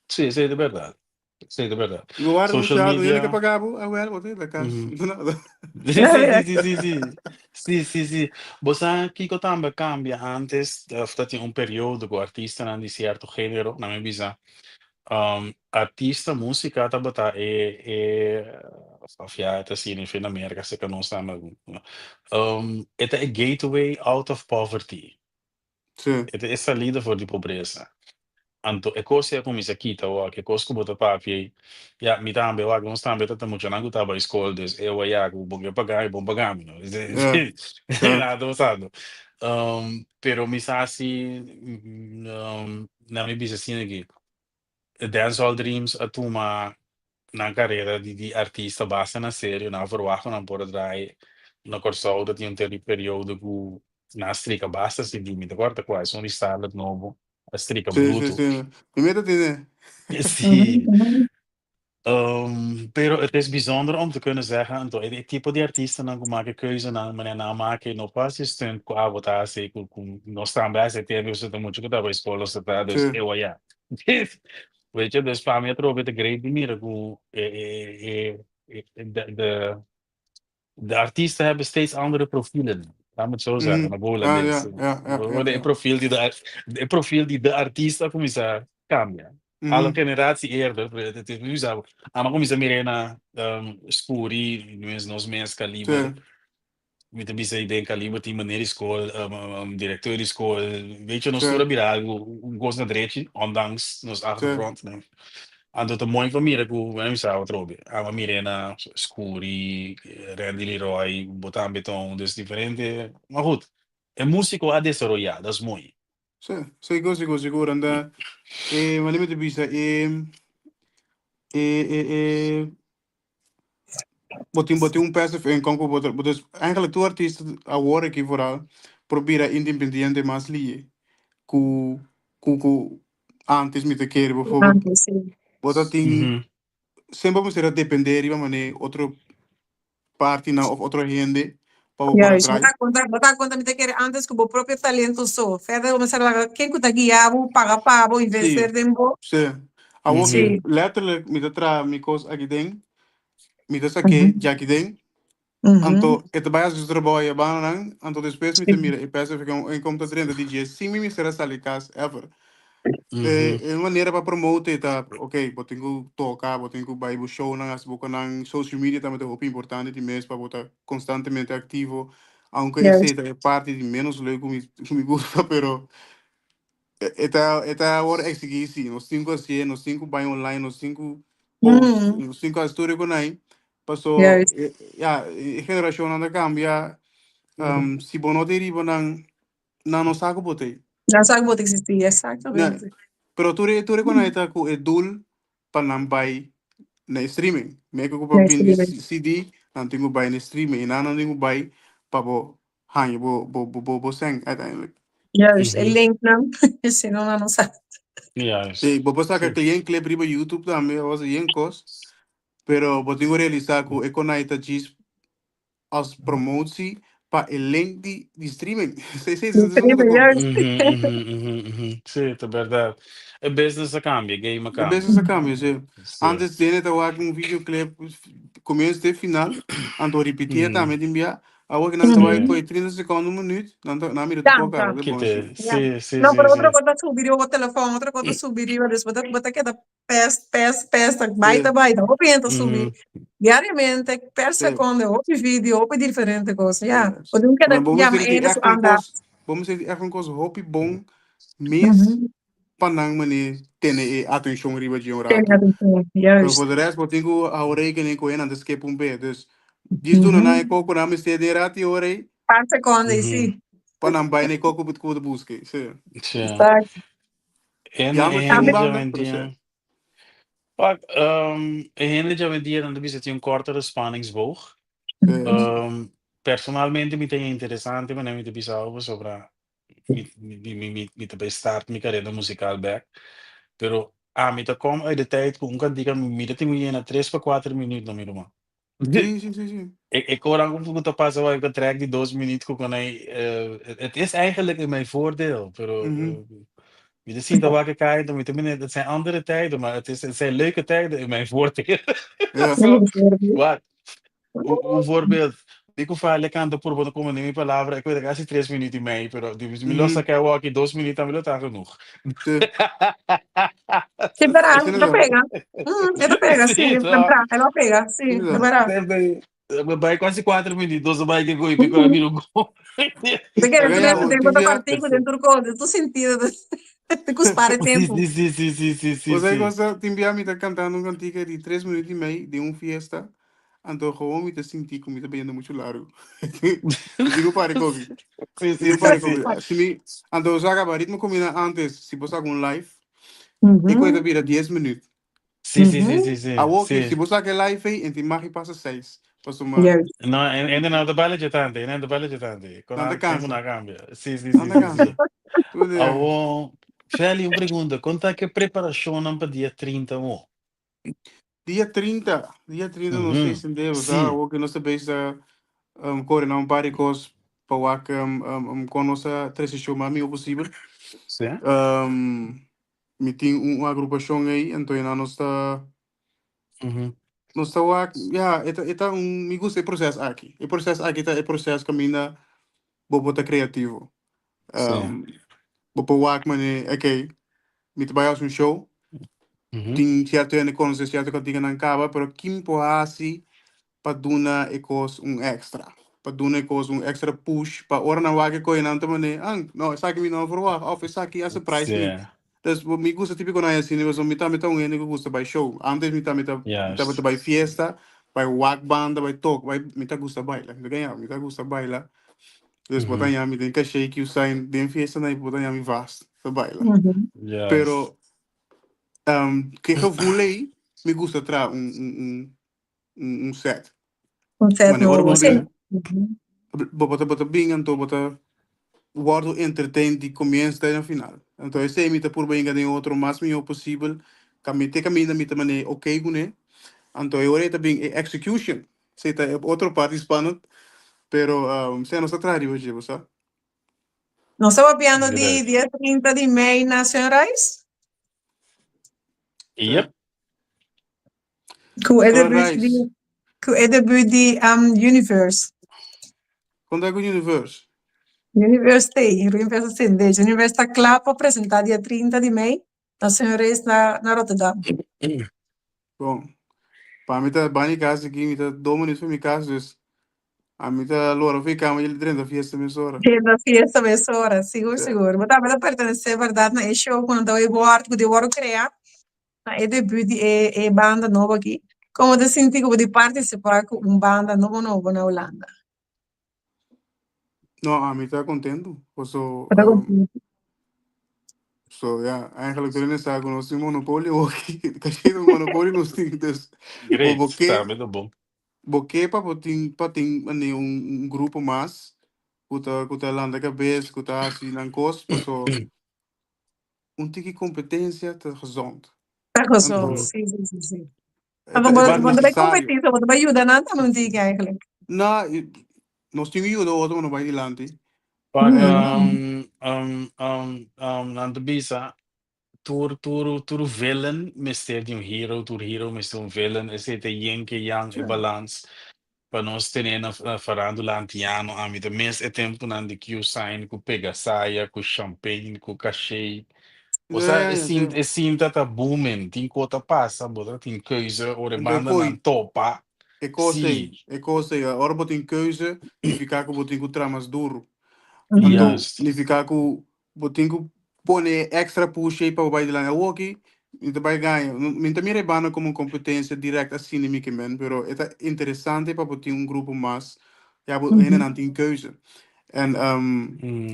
Sí, esei ta bèrdat. Sí, ta berdad. I bo wara Social mucha alto, hende ke media. paga bo, ah wel, bo ta la kas. Nada. Sí, sí, sí, sí, sí. Sí, sí, sí. Bo sa kiko tambe a kambia antes, of ta tin un periodo ku artistanan di sierto género, nan mi bisa, artista músika tabata e e of ya ta asina na Merka seka nos tambe, e ta e gateway out of poverty. Sí. E ta e salida for di pobresa. Anto e kos ei a kuminsá kita wak, e kos ku bo ta papia ei, ya, mi tambe wak, nos tambe ta ta muchanan ku ta bai skol, dus e wak ya ku bo ke paga mi, bon paga mi no. Ja, ja. Nada ta pasando. Pero mi sa si, na mi bisa asina aki, Dancehall Dreams a tuma nan karera di di artista basta na serio, nan a verwacht ku nan por a draai na Kòrsou, ta tin un teri periodo ku nan a strika basta CD, mi ta kòrda kua, esun di Starlet nobo a strika Sí, sí, bruto. sí. Mi meta tine. Sí. Pero het is bijzonder om te kunnen zeggen, anto e tipo di artistanan ku make keuzenan manera nan a make no pa hasi stunt ku abo ta hasi ku ku nos tambe a hasi tempo pasobra ta muchu ku ta bai skol nos ta ta dus Sí. ewa ya. Weet je, dus pa mi atrobe ta great di mira ku e e e e de de de artiesten hebben steeds andere profielen. Laat me het zo zeggen, Mhm. na Ah, Holandes. ja, ja, ja, ja, E ja. profiel di de, e profiel di de artista a kuminsá kambia. Al un Mhm. generatie eerder, het is nu zo, a kuminsá mira na Scuri, nos mes kaliber. Sí. Mi ta bisa den kaliber tin meneer di skol, directeur di skol. Weet je, nos Sí. tur a bira algu, un kos na drechi, ondanks nos Sí. achtergrond. No. Anto ta mooi pa mira ku, bueno, mi sa atrobe. Amo mira na Scuri, Randy Leroy, Botan Beton, dus diferente. Maar goed, e músiko a desaroyá, dat is mooi. Sí, sigur, sigur, sigur. Anda, e, wanneer mi ta bisa, e, e, e, e, Bo tin, bo tin un passive income ku bo ta, bo dus eigenlijk tur artista awor aki vooral por bira independiente mas liye ku ku ku antes mi ta kere bijvoorbeeld Antes, sí. bo ta tin Mhm. semper mester a depende riba mane otro partinan of otro hende pa bo por a Juist, bo draai. ta konta, bo ta konta mi ta kere antes ku bo propio talento so. Verder bo mester laga ken ku ta guia bo, paga pa bo, Sí, invenster den bo. sí. Awor Mhm. ki Sí. letterlijk mi ta traha mi kos aki den, mi ta sak'é Mhm. djaki den, Mhm. anto e ta bai hasi su trabou ayá bananan, anto despues mi ta Sí. mira e passive income ta drenta di dje sin mi mester a sali kas ever. Mhm. E manera pa promote ta, ok, bo tin ku toka, bo tin ku bai bo shownan, hasi bo konan, social media tambe ta hopi importante di mes pa bo ta konstantemente aktivo, aunke Juist. esei ta e parti di menos leuk ku mi ku mi gusta, pero e ta e ta awor eksigí si, nos tin ku hasié, nos tin ku bai online, nos tin ku post, nos tin ku hasi tur e konai, paso Juist. ya e generashonnan ta kambia, si bo no ta riba nan Nan no sa ku bo ta ei. Nan sa ku bo ta eksistí, Na, exactamente. pero tur e tur e konai ta ku e doel pa nan bai na e streaming. Meke ku pa Na e bindi streaming. CD, nan tin ku bai na e streaming. I nan nan tin ku bai pa bo haña bo bo bo bo bo sèn uiteindelijk. Juist, e Mhm. linknan, si no nan no sa. Juist. Sí, bo por saka Sí. yen clip riba YouTube tambe, o yen kos, pero bo tin ku realisá ku e konai ta djis Als promotie pa e link di di streaming. Sí, sí, Di sí, sí, streaming, sí. juist. Mhm, mhm, mhm, mhm. Sí, ta berdad. E business a cambia, e game a E cambia. business a cambia, sí. Sí. Antes dene ta wak un videoclip comienzo te final, anto repetí Mhm. tambe tin bia. Awor ki nan ta wak Sí. koe 30 secondo, un minuut, nan ta nan mira tur Ja, kok ja. kaba, ta bon Kite. sí. Ja. Sí, sí, No, sí, pero otro sí. kos ta subi riba bo telefon, otro kos ta subi riba, dus bo ta bo ta keda Pes, pes, pes, ta bai, ta Sí. bai, ta hopi hende ta subi Mhm. diariamente, per Sí. seconde, hopi video, hopi diferente cos, ya. Yes. Bo tin keda Maar bo yama mester di hende su echt un aandacht. kos, bo mester di echt un kos hopi bon mes Mhm. pa nan mane tene e atencion riba dje un Tene rato. atencion, Pero juist. voor de rest bo tin ku hou rekening ku nan ta skip un be. Dus djis duna nan e Mhm. koko ku nan mester den rati e ora ei, Paar seconde, Mhm. sí. pa nan bai na e koko ku bo ta buska. Sí. Sí. Exacto. En, Jammer e tin un hende Tambe. banda, pero djawendia. sí. Pak, e hende djawendia nan ta bisa tin un kortere spanningsboog. Sí. Personalmente mi ta interesante manera mi ta bisa awo pasobra mi, mi, mi, mi, mi ta bay start mi carera musical bek. Pero ami ta kom uit de tijd ku un kantika mi ta tin ku yena tres pa kuater minuut na mi ruman. Sí, sí, sí, sí. Ik, ik hoor aan hoe te passen waar ik een track die 2 minuut ku kon hij, het is eigenlijk in mijn voordeel, pero Mhm. mi ta sinta wak kai, dan mi ta mira, het zijn andere tijden, maar het is, het zijn leuke tijden in mijn voordeel. Ja. So, wat? Un voorbeeld, mi ku fale kanta puro bo no come ni mi palabra, ik weet casi 3 minuut i mei, pero di mi lo Mhm. saca awaki 2 minuut, dan mi lo ta genoeg. Sí. Sí, pero Asina e ta ta. pega. E ta pega, sí, Sí, e toch? ta, e lo pega, sí, Asina de ta. verdad. Mi bai quasi 4 minuut, dos bai ke gooi, mi kora mira un gol. Te kere Oiga, tu ya, den tin bo ta bia, partico den tur cos, den tur sentido. Tin ku spara e Sí, tempu. sí, sí, sí, sí, sí, sí, Bo sa sí. cosa, tin bia mi ta cantando un cantica di tres minuut y mei den un fiesta, anto gewoon mi ta sinti cu mi ta bayendo mucho largo. Mi tin cu para e koki. Sí, Mi sí, tin cu sí, para e sí. koki. Si mi, anto sa caba ritmo cuminda antes, si bo saca un live, e koe ta bira 10 minuut. Sí, sí, sí, sí, sí, Awoki, si sí. bo saca e live ei, en tin magi pasa seis. Pasobra Juist. No, en en no ta baile tante, en no ta baile tante. Con nan ta al tempo cansa. na cambia. Sí, sí, Nan sí, ta sí, cansa. sí. Tur dia. Awo, Feli, un pregunta. Con ta ke preparacionnan pa dia 30 mo? Dia 30, dia 30 nos ta extendé, bo sa, awoki nos ta bezig coordiná un par di cos pa wak con nos ta trece show mas miho posibel. Mi tin un agrupacion ey, anto nan nos ta nos ta wak, ya, e ta e ta un, mi gusta e proces aki. E proces aki ta e proces caminda bo por ta creativo. Bo por wak mane, okay, mi ta bai haci un show, tin cierto hende conoce cierto canticanan caba, pero kin por haci pa duna e cos un extra, pa duna e cos un extra push, pa ora nan wak e coye nan ta mane, ah, no, esaki mi no a verwacht, of esaki a surprise mi. Dus mi gusta tipiconan asina, pasobra mi tambe ta un hende cu gusta bai show. Antes mi tambe ta, mi tabata bai fiesta, bai wak banda, bai tok, bai, mi ta gusta baila, mi ta gaña, mi ta gusta baila. Dus bo ta haña mi den Caché, Q-Sign, den fiestanan bo ta haña mi vast ta baila. Pero ke gevoel ei, mi gusta traha un, un, un, un, un set. Un set Mane ora nobo, bo sí. bin, bo bo ta bo ta bin anto bo ta wordo entertain di comienzo te na final. Anto esei mi ta purba yega den otro mas mihó posibel. Cami te caminda mi ta mane ok kuné. Anto e ora ei ta bin e execution. Esei ta e otro parti spannend. Pero sea nos ta traha riba dje, bo sa. Nos ta papiando di dia 30 di mei na Sunrise. Yep. Ku e debut di ku e debut di um, Universe. Kon ta ku Universe? Universe t'ei, Universe a sende. Universe ta kla pa presentá dia 30 di mei na Sunrise na na Rotterdam. Bon, pa mi ta bani kas aki, mi ta dos minuut for mi kas, dus ami ta lora for e kama i drenta fiesta mesora. Drenta fiesta mesora, sigur sigur. Bo tambe ta pertenesé bèrdat na e show ku nan ta bai wòrdu, ku tin wòrdu kreá. Na e debut di e e banda nobo aki, como ta sinti ku bo di partisipá ku un banda nobo nobo na Hulanda? No, ami ta kontentu, paso Bo ta kontentu? so ya, eigenlijk tur hende sa ku nos tin monopolio aki, kashi un monopolio nos tin, dus bo Great, bo ke tambe ta bon. bo ke pa bo tin pa tin mane un un grupo mas ku ta ku ta lanta kabes, ku ta hasi nan kos, paso un tiki competencia ta gezond. Ta gezond, Anto, sí, sí, sí, sí. e Anto ta, bo, e ta bo ta bai necesario. competí, so bo ta bai yuda nan tambe un tiki eigenlijk. Na, nos tin ku yuda otro pa no bai dilanti. Pak, En, nan ta bisa, tur, tur, tur villain mester di un hero, tur hero mester un villain. Esei ta yin ke yang, e balans. Pa nos tene na farándula antiano, ami ta mes e tempunan di Q-Sign ku Pegasaya, ku Champagne, ku Caché. Bo sa, e sinta, e sinta ta booming, tin ko ta pasa, bo ta tin keuze ora e Anto e bandanan koi, topa. e kos ei, Sí. e kos ei, ora bo tin keuze, nifiká ku bo tin ku traha mas duru. Anto, nifiká ku Bo tin ku pone e extra push ei pa bo bai dilanti. Awoki mi ta bai gaña. Mi no ta mira e banda komo un kompetensia dirèkt asina mi ke men, pero e ta interesante pa bo tin un grupo mas, ya bo hendenan tin keuze. En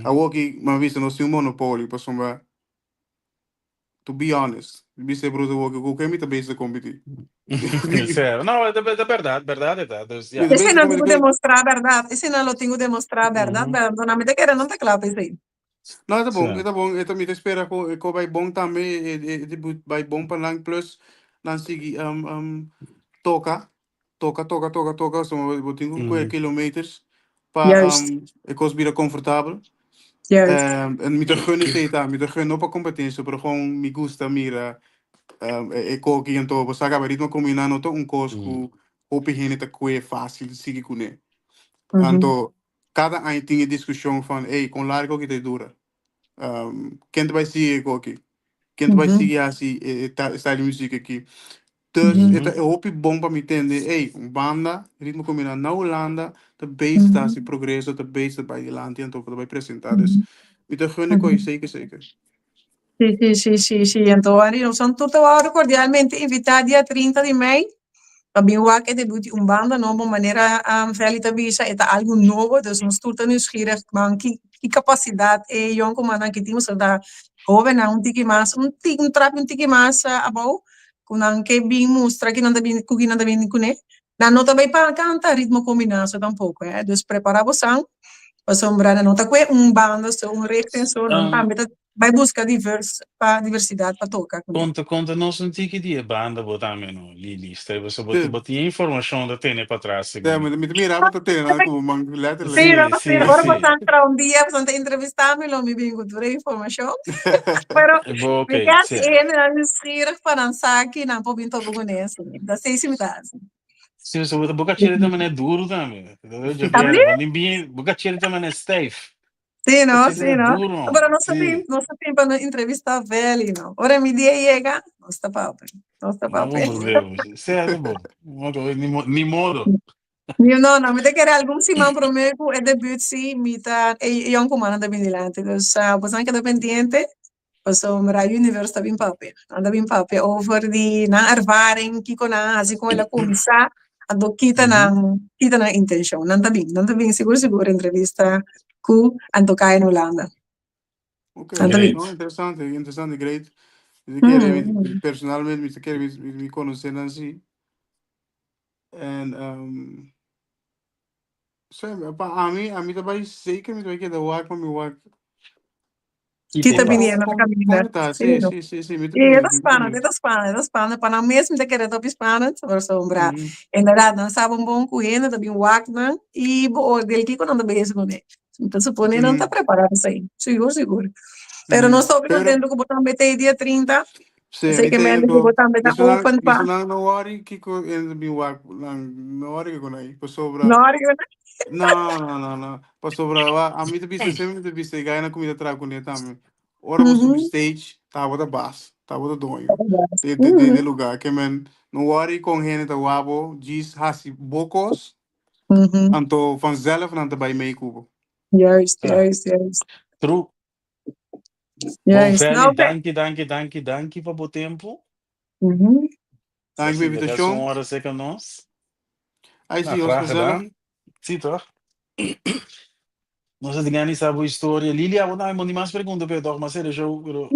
awoki mi a bisa nos tin un monopolio pasobra to be honest, mi bisa e broer awoki ku ken mi ta bezig ta kompetí? Sero. No, e ta bèrdat, bèrdat e ta. Dus ya. Mi ta Esei bezig nan tin kompetí ku ku demostrá bèrdat. Esei nan lo tin ku demostrá bèrdat, bèrdat. Nan mi ta kere nan ta kla pa esei. No, e ta bon, e ta bon. E ta, mi ta spera ku e ko bai bon tambe, e e e debut bai bon pa nan, plus nan sigui toka, toka, toka, toka, toka, so bo tin ku kue kilometers pa e kos bira komfortabel. En mi ta gun esei ta, mi ta gun no pa kompetensia, pero gewoon mi gusta mira e koki anto bo sa kaba ritmo kombiná no ta un kos ku hopi hende ta kue fásil sigui kuné. Anto kada aña tin e diskushon van ey kon largo aki ta dura? Ken ta bai sigui e koki? Ken ta bai sigui hasi e style di muzik aki? Dus e ta e hopi bon pa mi tende ey un banda Ritmo Kombiná na Hulanda ta bezig ta hasi progreso, ta bezig ta bai dilanti anto ta bai presentá. Dus mi ta gun e koki zeker zeker. Sí, sí, sí, sí, sí. Anto, Henry, nos tur ta wòrdu kordialmente invitá dia 30 di mei pa bin wak e debut di un banda nobo. Manera Feli ta bisa, e ta algu nobo, dus nos tur ta nieuwsgierig man ki ki kapasidat e yònkumannan aki tin. Pasobra ta hóbennan un tiki mas, un tiki, un trap un tiki mas abou, ku nan ke bin mustra ki nan ta bini, ku ki nan ta bini kuné. Nan no ta bai pa kanta ritmo kombinaso tampoko, eh. Dus prepará bosan, pasobra nan no ta kue un banda so, un richting so, nan tambe ta bai buska divers pa diversidat pa toka kuné. Konta konta nos un tiki di e banda bo tambe no, Lili. Sta pasobra bo bo tin e informashon ta tene patras segun mi. Mi ta mira bo ta tene nan ku bo man letterlijk. Sí, no, sí, ora bosan tra un dia bosan ta entrevistá mi lo mi bin ku tur e informashon. Pero mi ke hasi e hendenan nieuwsgierig pa nan sa ki nan por bin topa kuné. Ta sei si mi ta hasi. Sí, so bo kacheri ta manera duru tambe. Tambe? Bo kacheri ta manera stijf. Sí, no, sí, no. Pero nos ta tin, nos ta tin pa nos entrevista Veli, no. Ora mi dia yega, nos ta papia. Nos ta papia. No, problema. Sea ta bon. Ni modo. Ni, no, no, mi ta kere algun siman prome ku e debut, sí, mi ta, e yonkumannan ta bin dilanti. Dus, boso nan keda pendiente. Pasobra Universe ta bin papia. Nan ta bin papia over di nan ervaring, kiko nan a hasi, kon el a kuminsá, anto kita nan, kita nan intenshon. Nan ta bin, nan ta bin sigur sigur entrevista ku anto kai na Hulanda. Ok, Nan ta bin. no, interesante, interesante, great. Mi ta kere, mi, personalmente mi ta kere mi, mi, mi konosé nan si. En, um, sí, pa ami, ami ta bai zeker mi ta bai keda wak pa mi wak. Ki ta biniendo na caminda. Sí, sí, sí, sí, mi ta E ta benieuwd, mi ta spannend, e benieuwd. ta spannend, e ta spannend. Pa nan mes mi ta kere topi spannend, pasobra inderdaad nan sa bon bon ku hende ta bin wak nan i beoordeel kiko nan ta bezig kuné. Mi ta supone nan ta prepará pa esei, sigur sigur. Pero nos ta hopi Pero contento ku bo tambe ta e dia 30. Sí, Esei mi ke ta mente ku ento. bo tambe ta Mister nan, open pa. mister nan no worry kiko hende ta bin wak nan no worry kiko nan pasobra No worry kiko nan. No, no, no, no. Pasobra wa ami ta bisa semper mi ta bisa e gainan ku mi ta traha kuné tambe. Ora bo subi stage ta bo ta bas, ta bo ta doño de de de de lugar. Ke men no worry kon hende ta wak bo, djis hasi bo kos, anto vanzelf nan ta bai mei ku bo. Juist, Ja. juist, juist. True. Bon, Juist. Feli, Nou, oké. danki, danki, danki, danki pa bo tempu. Danki pa Así de invitashon. un hora cerca nos. Ay, Nou, sí, ons graag gezellig. gedaan. Sí, toch? Nos a tin sa bo historia. Lilia, bo tambe ni mas pregunta, pero toch, maar serio show, pero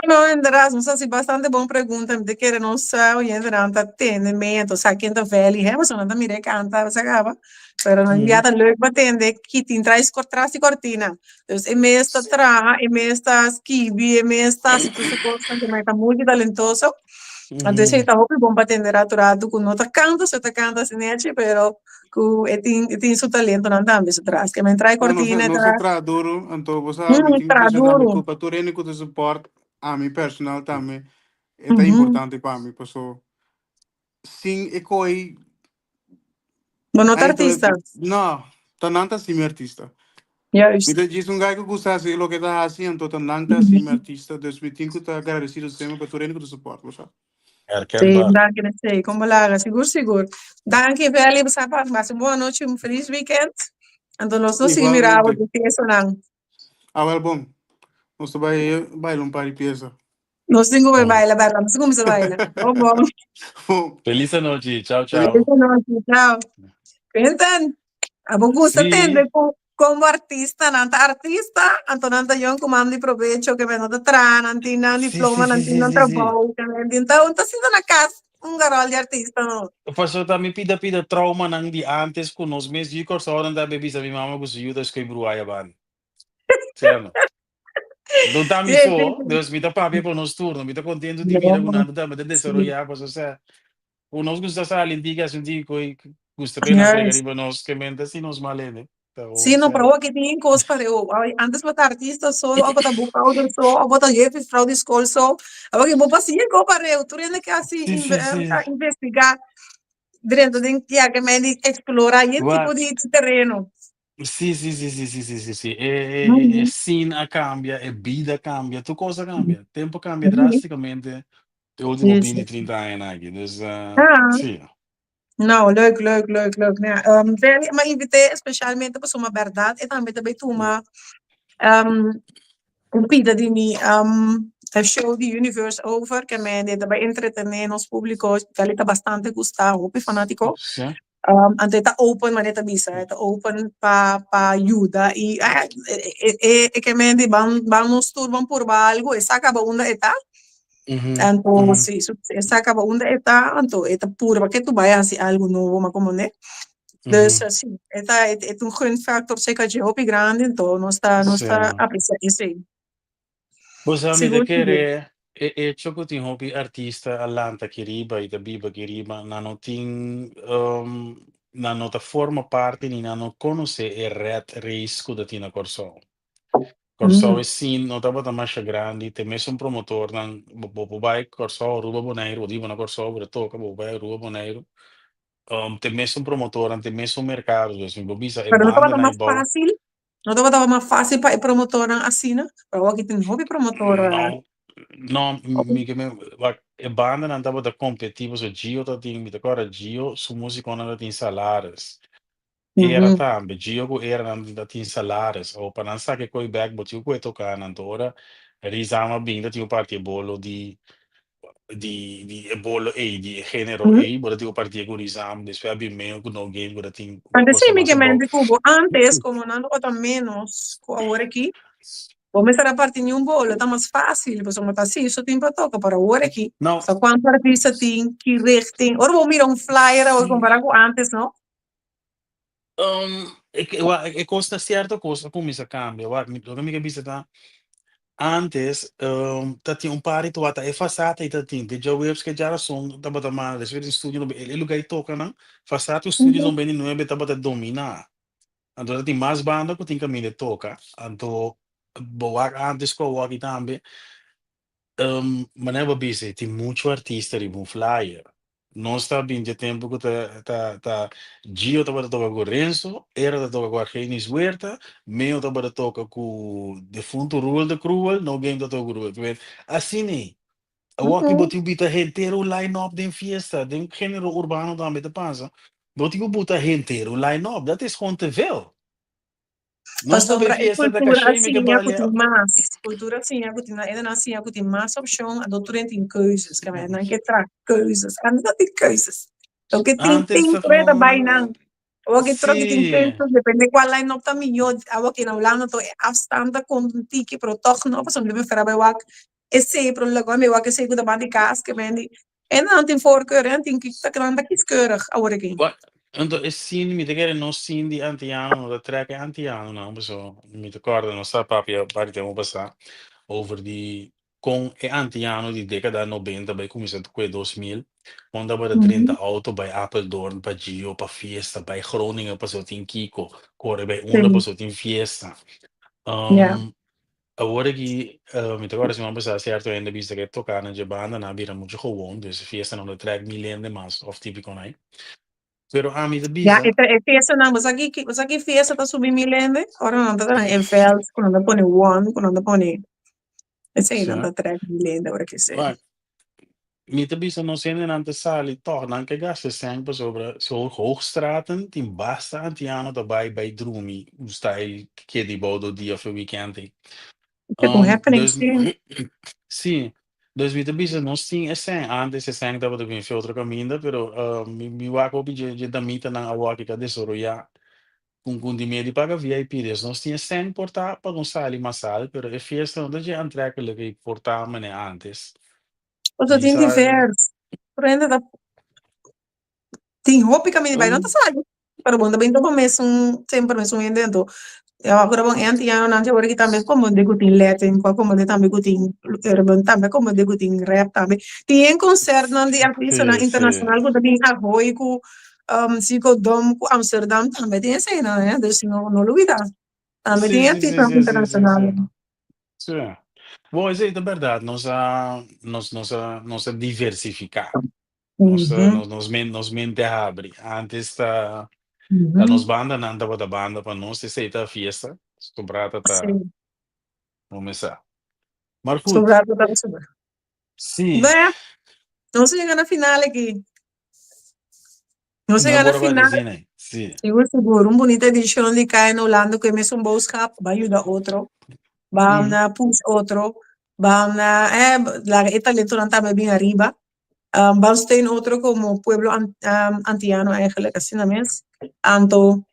No, inderdaad, nos hasi bastante bon pregunta. Mi ta kere nos oyentenan ta tende mee, anto sa ken ta Veli, hè? Pasobra nan ta mira e kanta, sa kaba. Pero nan bia ta leuk pa tende ki tin tras tras di kortina. Dus e mes ta traha, e mes ta skibi, e mes ta hasi tur su kosnan, ku ta multitalentoso. Anto esei ta hopi bon pa tende ratu ratu ku no ta kanta, so ta kanta asina nechi, pero ku e tin e tin su talentonan tambe su tras. Ke men trae No, nos kortina, nos tra ta traha duru, anto bo sa, mi tin ku traha bisa tambe duru. ku pa tur hende ku ta support ami personal tambe, e ta importante pa mi, paso sin e koi Bo no ta Eindelijk, artista. no, ta nan ta hasi mi artista. Juist. Mi ta djis un guy ku gusta hasi loke ta hasi, anto ta nan ta hasi mi artista. Dus mi tin ku ta agradecido semper pa tur hende ku ta support, bo sa. Sí, Herkenbaar. danki Nesei. Kon bo laga? Sigur, sigur. Danki Veli, bo sa pa pasa un bon anochi, un feliz weekend. Anto nos lo sigui mira bo Igualmente. den piesanan. Awel bon, nos ta bai baila un par di piesa. Nos tin ku bai Bon. baila, bèrda. Nos kuminsá baila. Bon, bon. Bon. Feliz anochi. Chao, chao. Feliz anochi. Chao. Quinten, abo gusta Sí. tende ku komo artistanan ta artista, anto nan ta yon ku man di probecho, ke men no ta traha, nan tin nan Sí, diploma, sí, nan sí, tin sí, nan sí, sí. trabou, ke men tin ta un ta sinta na kas un garòl di artista no. Pasobra ta mi pida pida traumanan di antes ku nos mes yu Kòrsou nan ta bisa mi mama ku su yu ta skoy bruaya banda. Sierno. No ta mi Sí, sí, so, sí. dus mi ta papia pa nos turno. Mi ta contento di mira ku No, nan ta ta sí. desaroyá pasobra osea ku nos gusta sali un tiki hasi un tiki koi gusta pena frega Juist. riba nos ke men ta si nos mal hende. Ta Sí, ho no, pero serio. awor aki tin kos pareu. Ai, Antes bo ta artista so, of bo ta boekhouder so, of bo ta juf of vrouw di skol so. Awor aki bo por hasi kos pareu. Tur hende ke hasi Sí, sí, sí. ta investiga drenta den ya ke men di explora yen tipo Wak. di tereno. Sí, sí, sí, sí, sí, sí, sí, sí. E, e, e, e scene a cambia, e bida a cambia, tur cos a cambia. Tempo a cambia drásticamente de último 20, 30 aña aki. Dus, uh, Ah. sí. No, leuk, leuk, leuk, leuk. Ja, Verly, m'a invité especialmente pasobra berdad e tambe ta bay tuma un pida di mi. E show di Universe Over, ke men ta bai entretené nos públiko, tal ta bastante gustá, hopi fanátiko. Anto e ta open, manera ta bisa, e ta open pa yuda i e ke men di ban ban nos tur ban purba algu, e sa kaba unda e ta. Anto si e sa kaba unda e ta, anto e ta purba ke tur bai hasi algu nobo, ma komo ne. Dus si, e ta e ta un gunfactor serka dje hopi grandi, anto nos ta nos ta apresiá esei. Bo sa mi ta kere e echo ku tin hopi artista a lanta aki riba i ta biba aki riba, nan no tin nan no ta forma parti ni nan no konosé e rat race ku ta tin na Kòrsou. Kòrsou e scene no tabata masha grandi, te mesun promotornan bo por bai Kòrsou, Aruba, Boneiru, bo ta biba na Kòrsou bo ta toka, bo por bai Aruba, Boneiru, te mesun promotornan, te mesun merkado, dus mi por bisa e Pero no tabata bandanan mas ei bou. fácil No tabata mas fácil pa e promotornan asina? Pero awor aki tin hopi promotor. No, no, mi ke men, wak, e bandanan tabata kompetí pasobra Gio ta tin, mi ta kòrda Gio su músikonan ta tin salaris. Era tambe, Gio ku Era nan ta tin salaris. Awor pa nan saka e koi bèk bo tin ku e toká nan. Anto ora Rizam a bin ta tin ku parti e bolo di di di e bolo ei, di e género ei, bo ta tin ku partia ku Rizam, despues a bin Meo ku No Game ku ta tin Antes kosa sí, mi mas ke abou. mente ku bo antes, komo nan tabata ménos ku awor aki, bo mester a parti ni un bolo, ta mas fásil, pasobra ta así so tin pa toka, pero awor aki, No. sa kuantu artista tin, ki richting, ora bo mira un flyer awor Sí. kompará ku antes, no? E kos ta sierto kos a kuminsá kambia. Wak, loke mi ke bisa ta, antes ta tin un par di tabata e fasada ei ta tin, te djaweps ke djarason tabata manda despues di studio no e luga ei toka nan, fasada ku studio 99 tabata dominá. Anto ta tin mas banda ku tin kaminda e toka. Anto bo wak antes ku awoki tambe, manera bo a bisa tin muchu artista riba un flyer. Nos ta bin dje tempu ku ta ta ta Gio tabata toka ku Renzo, Era ta toka ku Argenis Huerta, Meo tabata toka ku defuntu Ruel de Cruel, No Game ta toka ku Ruel. Te asina ei. Awor bo tin bita henter un line up den fiesta, den genero urbano tambe ta pasa. Bo tin ku buta henter un line up, dat is gewoon te veel. Nos ta bay Pasobra e fiesta ta cultura a kashé mi ke siña cu balia. tin mas, cultura a siña cu tin, nan a siña cu tin mas opcion, anto tur hende tin keuzes, ke nan ke traha keuzes, antes no tin keuzes, loke tin Antes tin ta tur hende ta bay gewoon nan, awor ke tur ke tin sí. keuzes depende cual line up ta miyo, awor ke na Hulanda to e afstand ta conta un tiki, pero toch no, pasobra mi prefera bay wak Esei, pero loke mi wak esei ku ta banda di kas ke men di e nan tin voorkeur en tin ki ta nan ta kieskeurig awor aki. Wa, anto e sin mi ta kere nos sin di antiano no ta trek e antianonan paso mi ta kòrda nos ta papia par di tempu pasá over di kon e antiano di dekada nobenta bai kuminsá ku e 2000 kon tabata drenta outo bai Apeldoorn pa Gio pa fiesta bai Groningen paso tin kiko kore bai unda paso tin fiesta. Awor aki, mi ta kòrda siman pasá sierto hende a bisa ku e toká na dje banda nan a bira muchu gewon, dus e fiestanan no ta trèk mil hende mas òf típiko nan. Pero ami ta Ya, bisa. e ta e fiestanan, bo sa ki bo sa ki fiesta ta subi mil hende? Ora nan ta traha e vèlt ku nan ta pone won, ku nan ta pone esei nan ta trèk mil hende ora ki esei. Wak, mi ta bisa nos hendenan ta sali tòg nan ke gasta sèn pasobra so Hoogstraten tin basta antiano ta bai bai drumi un style keda bou do dia of e weekend ei. Ke un happening Dus sí. sí, dus mi ta bisa nos tin e sèn, antes e sèn tabata bin fe otro kaminda pero mi mi wak hopi dje dje damitanan awor ki a desaroyá un ku di medi paga VIP des nos tin e sèn por ta pa nos sali masal pero e fiesta no ta dje aantrekkelijk ei por ta manera antes. Pasobra Mi tin sa divers. Por hende ta tin hopi kaminda bai no ta sali pero bo no ta bin topa mesun semper mesun hende anto Awor bon e antianonan awor aki tambe komprende ku tin Latin, ku a komprende tambe ku tin urban, tambe a komprende ku tin rap tambe. Tin e konsertnan di artistanan internashonal ku ta bin Ahoy ku Ziggo Dome ku Amsterdam tambe tin eseinan eh, dus no no lubida. Tambe tin artistanan internashonal. Sí. Bon, esei ta bèrdat. Nos a nos nos a nos a diversifiká. Nos ta nos nos men nos mente a habri. Antes ta ta nos bandanan tabata banda pa nos, esei ta fiesta. Sobrá ta ta no me sa. Maar goed. Sobrá ta ta sobrá. Sí. Bueno, nos a yega na final aki. Nos a No yega na por a final. bati asina. Sí. Sigur, sigur. Un bunita edicion di Kai na Hulanda ku e mesun boodschap. Ban yuda otro. Ban push otro. Ban eh laga e talentonan tambe bin ariba. Ban steun otro komo pueblo antiano eigenlijk asina mes. Anto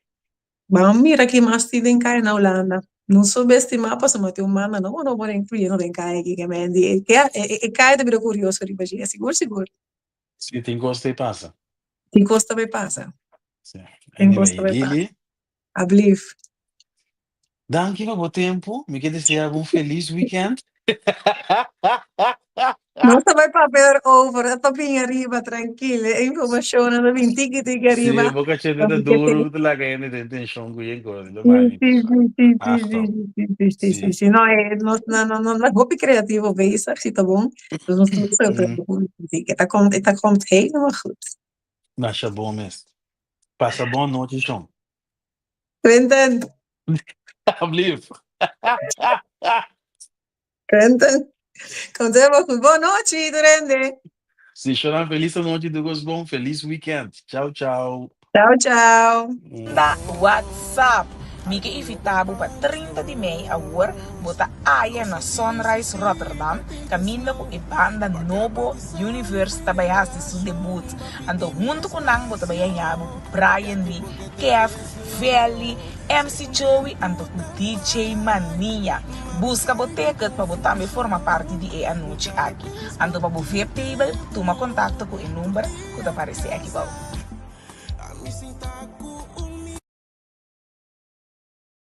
ban mira ki mas tin den kaya na Hulanda. No subestimá pasobra tin un manda no no por influyendo den kaya aki ke men di e e kaya ta bira kurioso riba dje sigur sigur. Si tin kos ta e pasa. Tin kos ta bai pasa. Si. Tin kos Anyway ta bai pasa. Lily. Ablief. Danki pa bo tempu. Mi ke desea bo un felis weekend. Nos ta bai papia erover, e ta bin ariba trankil, e informashonnan ta bin tiki tiki Sí, ariba. bo kachete ta duru ku ta laga hende den tenshon ku yen kos. Sí, sí, sí, sí, sí, sí, sí, sí, sí, sí, sí. No, eh, nos, no, no, no, no, hopi creativo bezig, si ta bon. Dus nos ta sorprende tiki. Ta komt, ta komt helemaal goed. Masha bon mes. Pasa bon nochi, shon. Quentin. Alsjeblieft. Quentin. Komt helemaal goed. Bon nochi, iedereen. Si, shonnan, felis anochi, tur bon. Felis weekend. Ciao, ciao. Ciao, ciao. Ta WhatsApp. Mi ke invitá bo pa 30 di mei awor bo ta aya na Sunrise Rotterdam kaminda ku e banda nobo Universe ta bai hasi su debut. Anto huntu ku nan bo ta bai haña bo ku Brian Lee, Kev, Veli, MC Joey anto ku DJ Mania. Buska bo ticket pa bo tambe forma parti di e anochi aki. Anto pa bo vip table tuma kontakto ku e number ku ta parese aki bou.